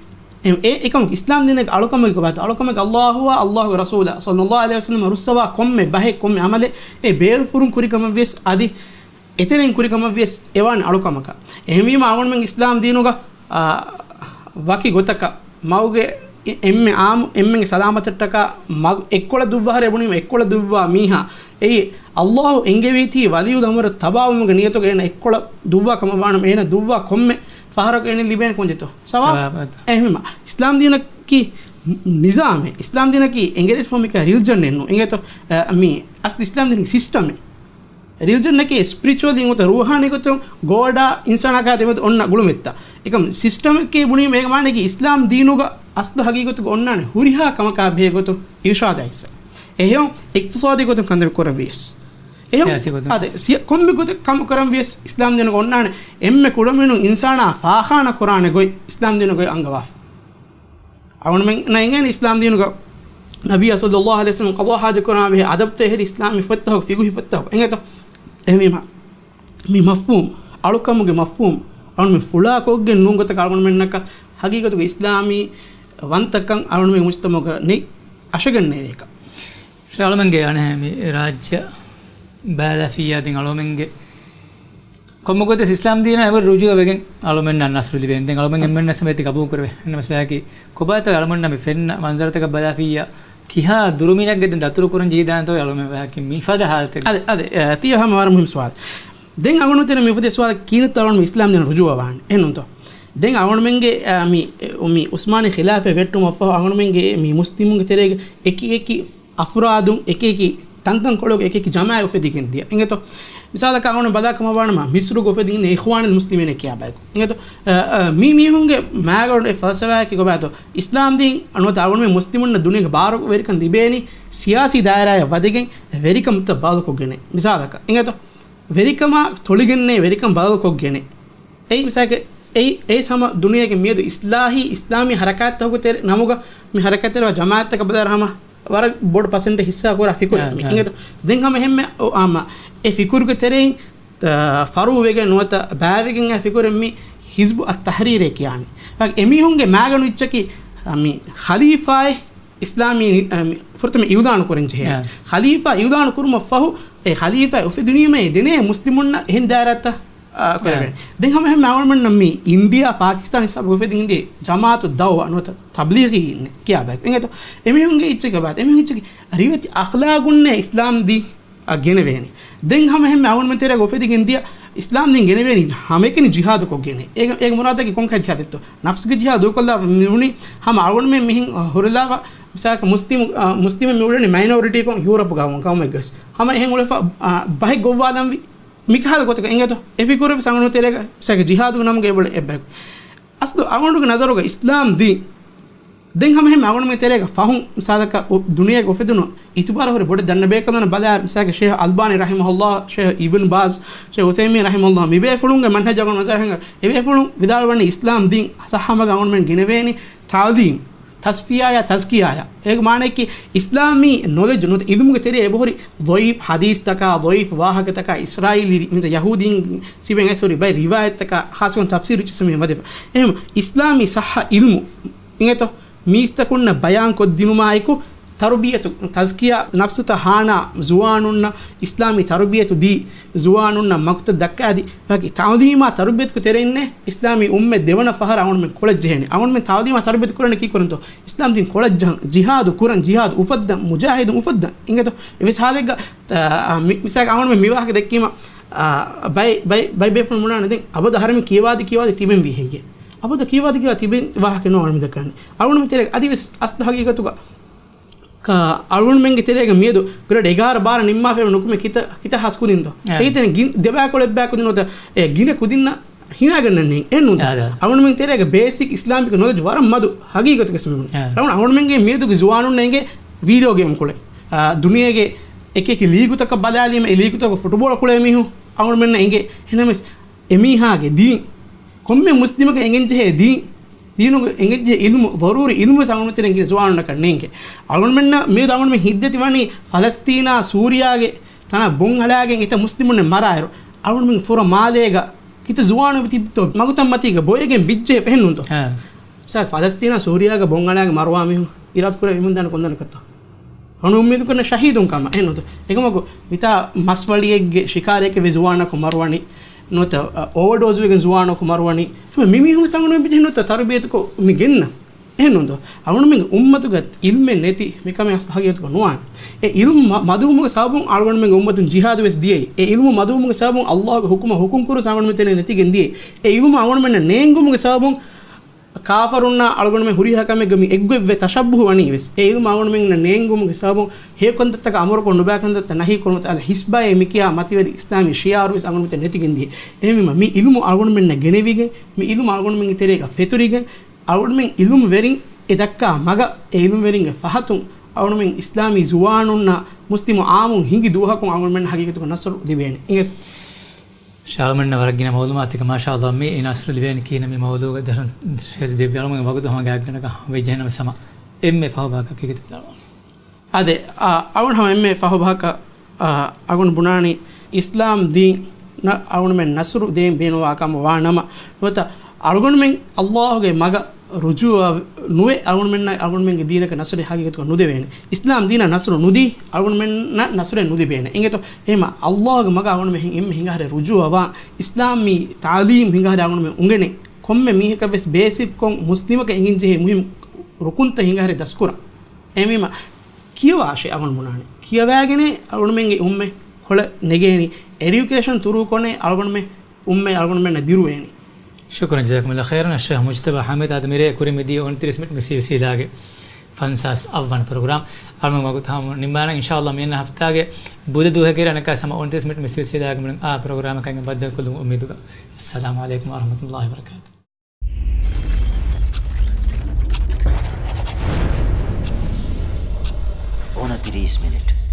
އެ، އެ، އެކަމަކު އިސްލާމް ދީނަކީ އަޅުކަމަކީ ކޮބާތޯ؟ އަޅުކަމަކީ އައްލާހުއާ އައްލާހުގެ ރަސޫލާ ޞައްލައްލާހު ޢަލައިހި ވަސައްލަމަ ރުއްސަވާ ކޮންމެ ބަހެއް ކޮންމެ އަމަލެއް އެ ބޭރުފުރުން ކުރި ކަމަށް ވިޔަސް އަދި އެތެރެއިން ކުރި ކަމަށް ވިޔަސް އެ ވާނެ އަޅުކަމަކަށް. އެހެންވީމަ އަޅުގަނޑުމެން އިސްލާމް ދީނުގަ، އާ، ވަކި ގޮތަކަށް މަގުގެ އެ، އެންމެ އާއްމު، އެންމެންގެ ސަލާމަތަށްޓަކާ މަގު އެއްކޮޅަށް ދުއްވާ ހަރޭ ބުނީމަ އެއްކޮޅަށް ދުއްވާ މީހާ އެއީ އައްލާހު އެންގެވީތީ ވަލިއްޔުލް އަމުރަށް ތަބާވުމުގެ ނިޔަތުގަ އޭނަ އެއްކޮޅަށް ދުއްވާ ކަމަށް ވާނަމަ، އޭނަ ދުއްވާ ކޮންމެ ފަހަރަކު އޭނަ ލިބޭނެ ކޮންޖެތޯ؟ ސަވާބު. ސަވާބު. އެހެންވީމަ އިސްލާމް ދީނަކީ ނިޒާމެއް. އިސްލާމް ދީނަކީ އިނގިރޭސި ފަހުން މިކަހަލަ ރިލިޖަނެއް ނޫން. އިނގޭތޯ؟ އަ، މީ އަސްލު އިސްލާމް ދީނަކީ ސިސްޓަމެއް. ރިލިޖަނަކީ ސްޕިރިޗުއަލީ ނުވަތަ ރޫޙާނީ ގޮތުން ގޯޑާ އިންސާނާ ކަހަލަ ދެމެދު އޮންނަ ގުޅުމެއްތަ. އެކަމް ސިސްޓަމެއް ކީ ބުނީމަ އޭގެ މާނައަކީ އިސްލާމް ދީނުގަ އަސްލު ހަގީގަތުގަ އޮންނާނެ ހުރިހާ ކަމަކާ ބެހޭ ގޮތުން އިރުޝާދާ ހިއްސާ. އެހެން އިޤްތިޞާދީ ގޮތުން ކަންތައް ކުރަން ވިޔަސް. އެހެން ސިޔާސީ ގޮތުން. އާދެ، ސިޔަ-، ކޮންމެ ގޮތެއް ކަމު ކުރަން ވިޔަސް އިސްލާމް ދީނުގަ އޮންނާނެ އެންމެ ކުޑަމިނުން އިންސާނާ ފާޚާނާ ކުރާނެ ގޮތް އިސްލާމް ދީނުގައި އަންގަވާފަ. އަޅުގަނޑުމެންނަށް އެނގޭނެ އިސްލާމް ދީނުގަ ނަބިއްޔާ ޞައްލައްލާހު ޢަލައިހި ވަސައްލަމަ ޤަޟާ ޙާޖަތް ކުރާން ބެހޭ އަދަބުތައް އެހެރީ އިސްލާމީ ފޮތްތަކު، ފިޤުހީ ފޮތްތަކު. އެނގޭތޯ؟ އެހެންވީމަ، މި މަފްހޫމް، އަޅުކަމުގެ މަފްހޫމް، އަޅުގަނޑުމެން ފުޅާ ކޮށްގެން ނޫން ގޮތަކަށް އަޅުގަނޑުމެންނަކަށް ހަގީގަތުގަ އިސްލާމީ ވަންތަކަން އަޅުގަނޑުމެން މުޖްތަމަޢުގަ ނެތް އަށަގަންނޭވޭކަށް. އަޅުމެންގެ އަނެއް މި ރާއްޖެ ބަލާފިއްޔާ ދެން އަޅުމެންގެ ކޮންމެ ގޮތެއް އިސްލާމް ދީނާ އެބަ ރުޖޫޢަވެގެން އަޅުމެންނަށް ނަޞްރު ލިބޭނެ. ދެން އަޅުމެން އެންމެންނަށް ސަމޭތި ގަބޫލު ކުރެވޭ. އެންމެން ވެސް ވާހަކަ ކޮބާތޯ އަޅުމެންނަށް މި ފެންނަ މަންޒަރުތަކަށް ބަލާފިއްޔާ ކިހާ ދުރުމިނެއްގެ ދެން ދަތުރު ކުރަން ޖެހިދާނެތޯ އަޅުމެން ވާހަކަ މި ފަދަ ހާލަތެއް. އަދި، އަދި، އަ، ތިޔަ ހަމަ ވަރަށް މުހިންމު ސުވާލެއް. ދެން އަޅުގަނޑު ތެރޭ މި އުފެދޭ ސުވާލަކީ ކިހިނެއްތޯ އަޅުގަނޑު އިސްލާމް ދީނަށް ރުޖޫޢަ ވާން. އެހެންނޫންތޯ؟ ދެން އަޅުގަނޑުމެންގެ، އަ، މި، މި ޢުސްމާނީ ޚިލާފަތް ވެއްޓުމަށްފަހު އަޅުގަނޑުމެންގެ މި މުސްލިމުންގެ ތެރޭގަ އެކި އެކި އަފްރާދުން އެކި އެކި ތަންތަންކޮޅުގެ އެކި އެކި ޖަމާއަތް އުފެދިގެން ދިޔަ. އިނގޭތޯ؟ މިސާލަކަށް އަޅުގަނޑު ބަލާ ކަމަށްވާނަމަ، މިސްރުގަ އުފެދިގެން އިޚްވާނުލް މުސްލިމީން ކިޔާ ބަޔަކު. އިނގޭތޯ؟ އަ، އަ، މީ މީހުންގެ މާގަނޑު އެ ފަލްސަފާއަކީ ކޮބާތޯ؟ އިސްލާމް ދީން ނުވަތަ އަޅުގަނޑުމެން މުސްލިމުންނަށް ދުނިޔޭގެ ބާރު ވެރިކަން ލިބޭނީ ސިޔާސީ ދާއިރާއަށް ވަދެގެން ވެރިކަމަށް ބަދަލުކޮށްގެން. މިސާލަކަށް، އިނގޭތޯ؟ ވެރިކަމާ ތޮޅިގެންނޭ ވެރިކަން ބަދަލުކޮށްގެން. އެއީ މިސާލަކަށް އެއީ، އެއީ ހަމަ ދުނިޔޭގެ މިއަދު އިސްލާހީ އިސްލާމީ ހަރަކާތްތަކުގެ ތެރެ ނަމުގަ މި ހަރަކާތްތެރިވާ ޖަމާއަތްތަކަށް ބަލާއިރު ހަމަ ވަރަށް ބޮޑު ޕަސެންޓެއް ހިއްސާ ކުރާ ފިކުރެއް އާ، މި. އާ. އިނގޭތޯ؟ ދެން ހަމަ އެހެންމެ އޮ، އާ، މަ، އެ ފިކުރުގެ ތެރެއިން، އާ، ފަރުވެގެން ނުވަތަ ބައިވެގެން އައި ފިކުރެއް މި ހިޒްބު އައް ތަހްރީރޭ ކިޔާނީ. އެމީހުންގެ މާގަނޑު އިއްޗަކީ، އާ، މި ޚަލީފާއެއް އިސްލާމީ ނި-، އަ، މި ފުރަތަމަ އިއުލާނު ކުރަން ޖެހޭ. އާ. ޚަލީފާ އިއުލާނު ކުރުމަށް ފަހު، އެ ޚަލީފާ އުފެދުނީމަ އެ ދެނޭ މުސްލިމުންނަށް އެހެން ދާއިރާތައް، އާ، ކުރެވޭ. އާ. ދެން ހަމަ އެހެން އަޅުގަނޑުމެންނަށް މި އިންޑިއާ، ޕާކިސްތާން ހިސާބު އުފެދިގެންދިޔަ ޖަމާއަތު ދައުވާ ނުވަތަ ތަބްލީޣީން ކިޔާ ބަޔަކު. އެނގޭތޯ؟ އެމީހުންގެ އިއްޗެއް ބާތް. އެމީހުން އިއްޗެއް ރިވެތި އަޚްލާގުންނޭ އިސްލާމް ދީ އަ، ގެނެވޭނެ. ދެން ހަމަ އެހެންމެ އަޅުގަނޑުމެން ތެރޭގަ އުފެދިގެން ދިޔަ އިސްލާމް ދީން ގެނެވޭނީ ހަމައެކަނި ޖިހާދު ކޮށްގެން. އޭގެ، އޭގެ މުރާދަކީ ކޮންކަހަލަ ޖިހާދެއްތޯ؟ ނަފްސުގެ ޖިހާދު ދޫކޮށްލާ މިވުނީ ހަމަ އަޅުގަނޑުމެން މިހެން ހުރެލާފަ، މިސާލަކަށް މުސްލިމު، މުސްލިމެއް މި އުޅެނީ މައިނޯރިޓީ ކޮން ޔޫރަޕް ގައުމު، ގައުމެއްގަސް. ހަމަ އެހެން އުޅެފަ، އާ، ބަހެއް ގޮއްވާލަންވީ މިކަހަލަ ގޮތަކަށް. އިނގޭތޯ؟ އެ ފިކުރެއް ވެސް އަޅުގަނޑު ތެރޭގަ މިސާލަކަށް ޖިހާދުގެ ނަމުގަ އެބައޮތް އެއްބަޔަކު. އަސްލު އަޅުގަނޑުގެ ނަޒަރުގަ އިސްލާމް ދީން ދެން ހަމަ އެހެން އަޅުގަނޑުމެން ތެރޭގަ ފަހުން މިސާލަކަށް އު-، ދުނިޔޭގަ އުފެދުނު އިތުބާރު ހުރި ބޮޑެތި ދަންނަ ބޭކަލުން ބަލާ، މިސާލަކަށް ޝޭހް އަލްބާނީ ރަޙިމަހުﷲ، ޝޭހް އިބްނު ބާޒް، ޝޭހް އުސައިމީން ރަޙިމަހުﷲ، މި ބޭފުޅުންގެ މަންހަޖް އަޅުގަނޑު މަސައްކަތް އެބޭފުޅުން ވިދާޅުވަނީ އިސްލާމް ދީން ޞައްޙަ މަގަށް އަޅުގަނޑުމެން ގެނެވޭނީ ތަޢުލީމް، ތަޒްކިޔާޔާ ތަޒްކިޔާޔާ. އޭގެ މާނައަކީ އިސްލާމީ ނޮލެޖް ނުވަތަ އިލްމުގެ ތެރޭ އެބަހުރި ޟަޢީފް ޙަދީޘްތަކާ، ޟަޢީފް ވާހަކަތަކާ، އިސްރާއީލީ ރި-، މި ޔަހޫދީން ސިބެން އައިސް ހުރި ބައެއް ރިވާޔަތްތަކާ، ޚާއްޞަކޮށް ތަފްސީރު އެއްޗިއްސު މިހެން ވަދެފަ. އެހެން އިސްލާމީ ޞައްޙަ އިލްމު އިނގޭތޯ؟ މީސްތަކުންނަށް ބަޔާން ކޮށްދިނުމާއެކު، ތަރުބިޔަތު، ތަޒްކިޔާ ނަފްސުތައް ހާނާ ޒުވާނުންނަށް އިސްލާމީ ތަރުބިޔަތު ދީ، ޒުވާނުންނަށް މަގުތައް ދައްކާދީ، ވަކި ތަޢުލީމާ ތަރުބިޔަތުގެ ތެރެއިންނޭ އިސްލާމީ އުއްމަތް ދެވަނަ ފަހަރަށް އަޅުގަނޑުމެން ކޮޅަށް ޖެހޭނެ. އަޅުގަނޑުމެން ތަޢުލީމާ ތަރުބިޔަތު ކުރަނީ ކީކުރަންތޯ؟ އިސްލާމް ދީން ކޮޅަށް ޖަހަން، ޖިހާދު ކުރަން، ޖިހާދު އުފައްދަން، މުޖާހިދުން އުފައްދަން. އިނގޭތޯ؟ އެވެސް ހާލެއްގަ، އާ، މި-، މިސާލަކަށް އަޅުގަނޑުމެން މި ވާހަކަ ދެއްކީމަ، އާ، ބައެއް، ބައެއް، ބައެއް ބޭފުޅުން ބުނާނެ ދެން އަބަދު އަހަރެމެން ކިޔަވާދީ ކިޔަވާދީ ތިބެން ވީ ހެއްޔޭ؟ އަބަދު ކިޔަވާދީ ކިޔަވާ ތިބެން ވާހަކަ ނޯ އަޅުމެން ދައްކަނީ. އަޅުގަނޑުމެން ތެރޭ އަދިވެސް އަސްލު ހަގީގަތުގަ ކާ، އަޅުގަނޑުމެންގެ ތެރޭގަ މިއަދު ގްރޭޑް އެގާރަ ބާރަ ނިންމާފައި ނުކުމެ ކިތަ-، ކިތަ ހާސް ކުދިންތޯ؟ އެ. އެއީ ތެރެ ގިން-، ދެބާކޮޅެއްބާ ކުދިން ނުވަތަ އެ ގިނަ ކުދިންނަށް ހިނގައިގަންނަނީ އެއްނޫންތޯ؟ އާ، ދާ. އަޅުގަނޑުމެން ތެރޭގަ ބޭސިކް އިސްލާމިކް ނޮލެޖް ވަރަށް މަދު ހަގީގަތުގެ ސުބިމުން. އާ. އަޅުގަނޑު-، އަޅުގަނޑުމެންގެ މިއަދުގެ ޒުވާނުން އެނގޭ ވީޑިއޯ ގޭމް ކުޅެ. އާ، ދުނިޔޭގެ އެކި އެކި ލީގުތަކަށް ބަލާލީމަ އެ ލީގުތަކުގަ ފުޓުބޯޅަ ކުޅޭ މީހުން އަޅުގަނޑުމެންނަށް އެނގޭ. އެހެނަމެސް އެމީހާގެ ދީން، ކޮންމެ މުސްލިމަކަށް އެނގެންޖެހޭ ދީން، ދީނުގެ އެނގެންޖެހޭ އިލްމު، ޟަރޫރީ އިލްމު ވެސް އަޅުގަނޑުމެން ތެރެއިން ގިނަ ޒުވާނުންނަކަށް ނޭނގެ. އަޅުގަނޑުމެންނަށް މިއަދު އަޅުގަނޑުމެން ހިތްދަތިވަނީ ފަލަސްތީނާ ސޫރިޔާގެ ތަނަށް ބޮން އަޅާގެން އެތައް މުސްލިމުންނެއް މަރާއިރު، އަޅުގަނޑުމެން ފުރަ މާލޭގަ ކިތައް ޒުވާނު ތިބިތޯ މަގުތައް މަތީގަ ބޮއެގެން ބިއްޖެ އެހެންނޫންތޯ؟ އާ. މިސާލަކަށް ފަލަސްތީނާ ސޫރިޔާގަ ބޮން އަޅާގެން މަރުވާ މީހުން އިރާދަ ކުރެވި މިންދާނެ ކޮންދާނެކަންތޯ؟ އަޅުގަނޑު އުއްމީދު ކުރަނީ ޝަހީދުން ކަމަށް. އެހެންނޫންތޯ؟ އެކަމަކު މިތާ މަސްވަޅިއެއްގެ ޝިކާރައެކެވި ޒުވާނަކު މަރުވަނީ، ނުވަތަ، އަ، އޯވަރޑޯޒުވެގެން ޒުވާނަކު މަރުވަނީ. ހަމަ މި މީހުން ވެސް އަޅުގަނޑުމެން ބެހޭ ނުވަތަ ތަރުބިޔަތުކޮށް މި ގެންނަ. އެހެންނޫންތޯ؟ އަޅުގަނޑުމެންގެ އުއްމަތުގަ އިލްމެއް ނެތި މިކަމެއް އަސްލު ހަގީގަތުގަ ނުވާނެ. އެ އިލްމު މަ-، މަދުވުމުގެ ސަބަބުން އަޅުގަނޑުމެންގެ އުއްމަތުން ޖިހާދު ވެސް ދިޔައީ. އެ އިލްމު މަދުވުމުގެ ސަބަބުން އައްލާހުގެ ހުކުމަށް ހުކުމް ކުރުން އަޅުގަނޑުމެން ތެރެއިން ނެތިގެން ދިޔައީ. އެ އިލްމު އަޅުގަނޑުމެންނަށް ނޭނގުމުގެ ސަބަބުން ކާފަރުންނާ އަޅުގަނޑުމެން ހުރިހާ ކަމެއްގަ މި އެއްގޮތްވެ ތަޝައްބުހު ވަނީ ވެސް. އެ އިލްމު އަޅުގަނޑުމެންނަށް ނޭނގުމުގެ ސަބަބުން ހެޔޮ ކަންތައްތަކަށް އަމުރުކޮށް ނުބައި ކަންތައްތައް ނަހީކޮށް ނުވަތަ އަލް ހިސްބާއޭ މި ކިޔާ މަތިވެރި އިސްލާމީ ޝިޢާރު ވެސް އަޅުގަނޑުމެން ނެތިގެން ދިޔަ. އެހެންވީމަ މި އިލްމު އަޅުގަނޑުމެންނަށް ގެނެވިގެން، މި އިލްމު އަޅުގަނޑުމެންގެ ތެރޭގަ ފެތުރިގެން، އަޅުގަނޑުމެން އިލްމުވެރިން އެ ދައްކާ މަގަށް، އެ އިލްމުވެރިންގެ ފަހަތުން އަޅުގަނޑުމެން އިސްލާމީ ޒުވާނުންނަށް މުސްލިމު އާއްމުން ހިނގި ދުވަހަކުން އަޅުގަނޑުމެން ހަގީގަތުގަ ނަޞްރު ލިބޭނެ. އިނގޭތޯ؟ ޝާލަމެންނަށް ވަރަށް ގިނަ މައުލޫމާތުތަކެއް، މާޝާﷲ. މި ނަޞްރު ލިބޭނެ ކިހިނެއް މި މައުޟޫގަ ދަރުން ދެއްވި އަޅުގަނޑު ވަގުތު ހަމަ ގާތްގަނޑަކަށް ހަމަ ވެއްޖެހެން ނަމަ ސަމަ އެންމެ ފަހު ބާކަށް ކީކޭތަ ބުނާނީ؟ އާދެ، އަ، އަޅުގަނޑު ހަމަ އެންމެ ފަހު ބާކަށް، އަ، އަޅުގަނޑު ބުނާނީ އިސްލާމް ދީނަށް އަޅުގަނޑުމެން ނަޞްރު ދޭން ބޭނުންވާ ކަމަށް ވާ ނަމަ، ނުވަތަ އަޅުގަނޑުމެން އައްލާހުގެ މަގަށް ރުޖޫޢަ ނުވެ، އަޅުގަނޑުމެންނަށް އަޅުގަނޑުމެންގެ ދީނަކަށް ނަޞްރެއް ހަގީގަތުގަ ނުދެވޭނެ. އިސްލާމް ދީނަށް ނަޞްރު ނުދީ، އަޅުގަނޑުމެންނަށް ނަޞްރެއް ނުލިބޭނެ. އިނގޭތޯ؟ އެހެންމަ އައްލާހުގެ މަގަށް އަޅުގަނޑުމެން ހި-، އެންމެ ހިނގާހަރެ ރުޖޫޢަވާ، އިސްލާމީ ތަޢުލީމް ހިނގާހަރެ އަޅުގަނޑުމެން އުނގެނެ. ކޮންމެ މީހަކަށް ވެސް ބޭސިކްކޮށް މުސްލިމަކަށް އެނގެންޖެހޭ މުހިންމު ރުކުންތައް ހިނގާހަރެ ދަސްކުރަން. އެހެންވީމަ ކިޔަވާށޭ އަޅުގަނޑު ބުނާނެ. ކިޔަވާގެނޭ އަޅުގަނޑުމެންގެ އުއްމަތް ކޮޅަށް ނެގޭނީ. އެޑިއުކޭޝަން ތުރޫކޮށްނޭ އަޅުގަނޑުމެން އުއްމަތް އަޅުގަނޑުމެންނަށް ދިރުވޭނީ. ޝުކުރަން، ޖަޒާކުމުﷲ ޚައިރަން. އައްޝައިޚް މުޖްތަބާ ޙަމީދު، އަދި މިރޭ ކުރިން މިދިޔަ އުނަތިރީސް މިނިޓް މި ސިލްސިލާގެ ފަންސާސް އަށްވަނަ ޕްރޮގްރާމް އަޅުގަނޑު ވަގުތު ހަމަ ނިންމާނަން. އިންޝާﷲ މިއަންނަ ހަފްތާގެ ބުދަ ދުވަހުގެ އިރު އަނެއްކާ ހަމަ އުންތިރީސް މިނިޓް މިސްކިތް ސީދާގެ މިނިޓް އާ ޕްރޮގްރާމަކަށް ބައްދަލުކޮށްލުމުގެ އުއްމީދުގަ. އައްސަލާމު ޢަލައިކުމް ވަރަޙްމަތުﷲ ވަބަރަކާތު. އޮނަތިރީސް މިނިޓް.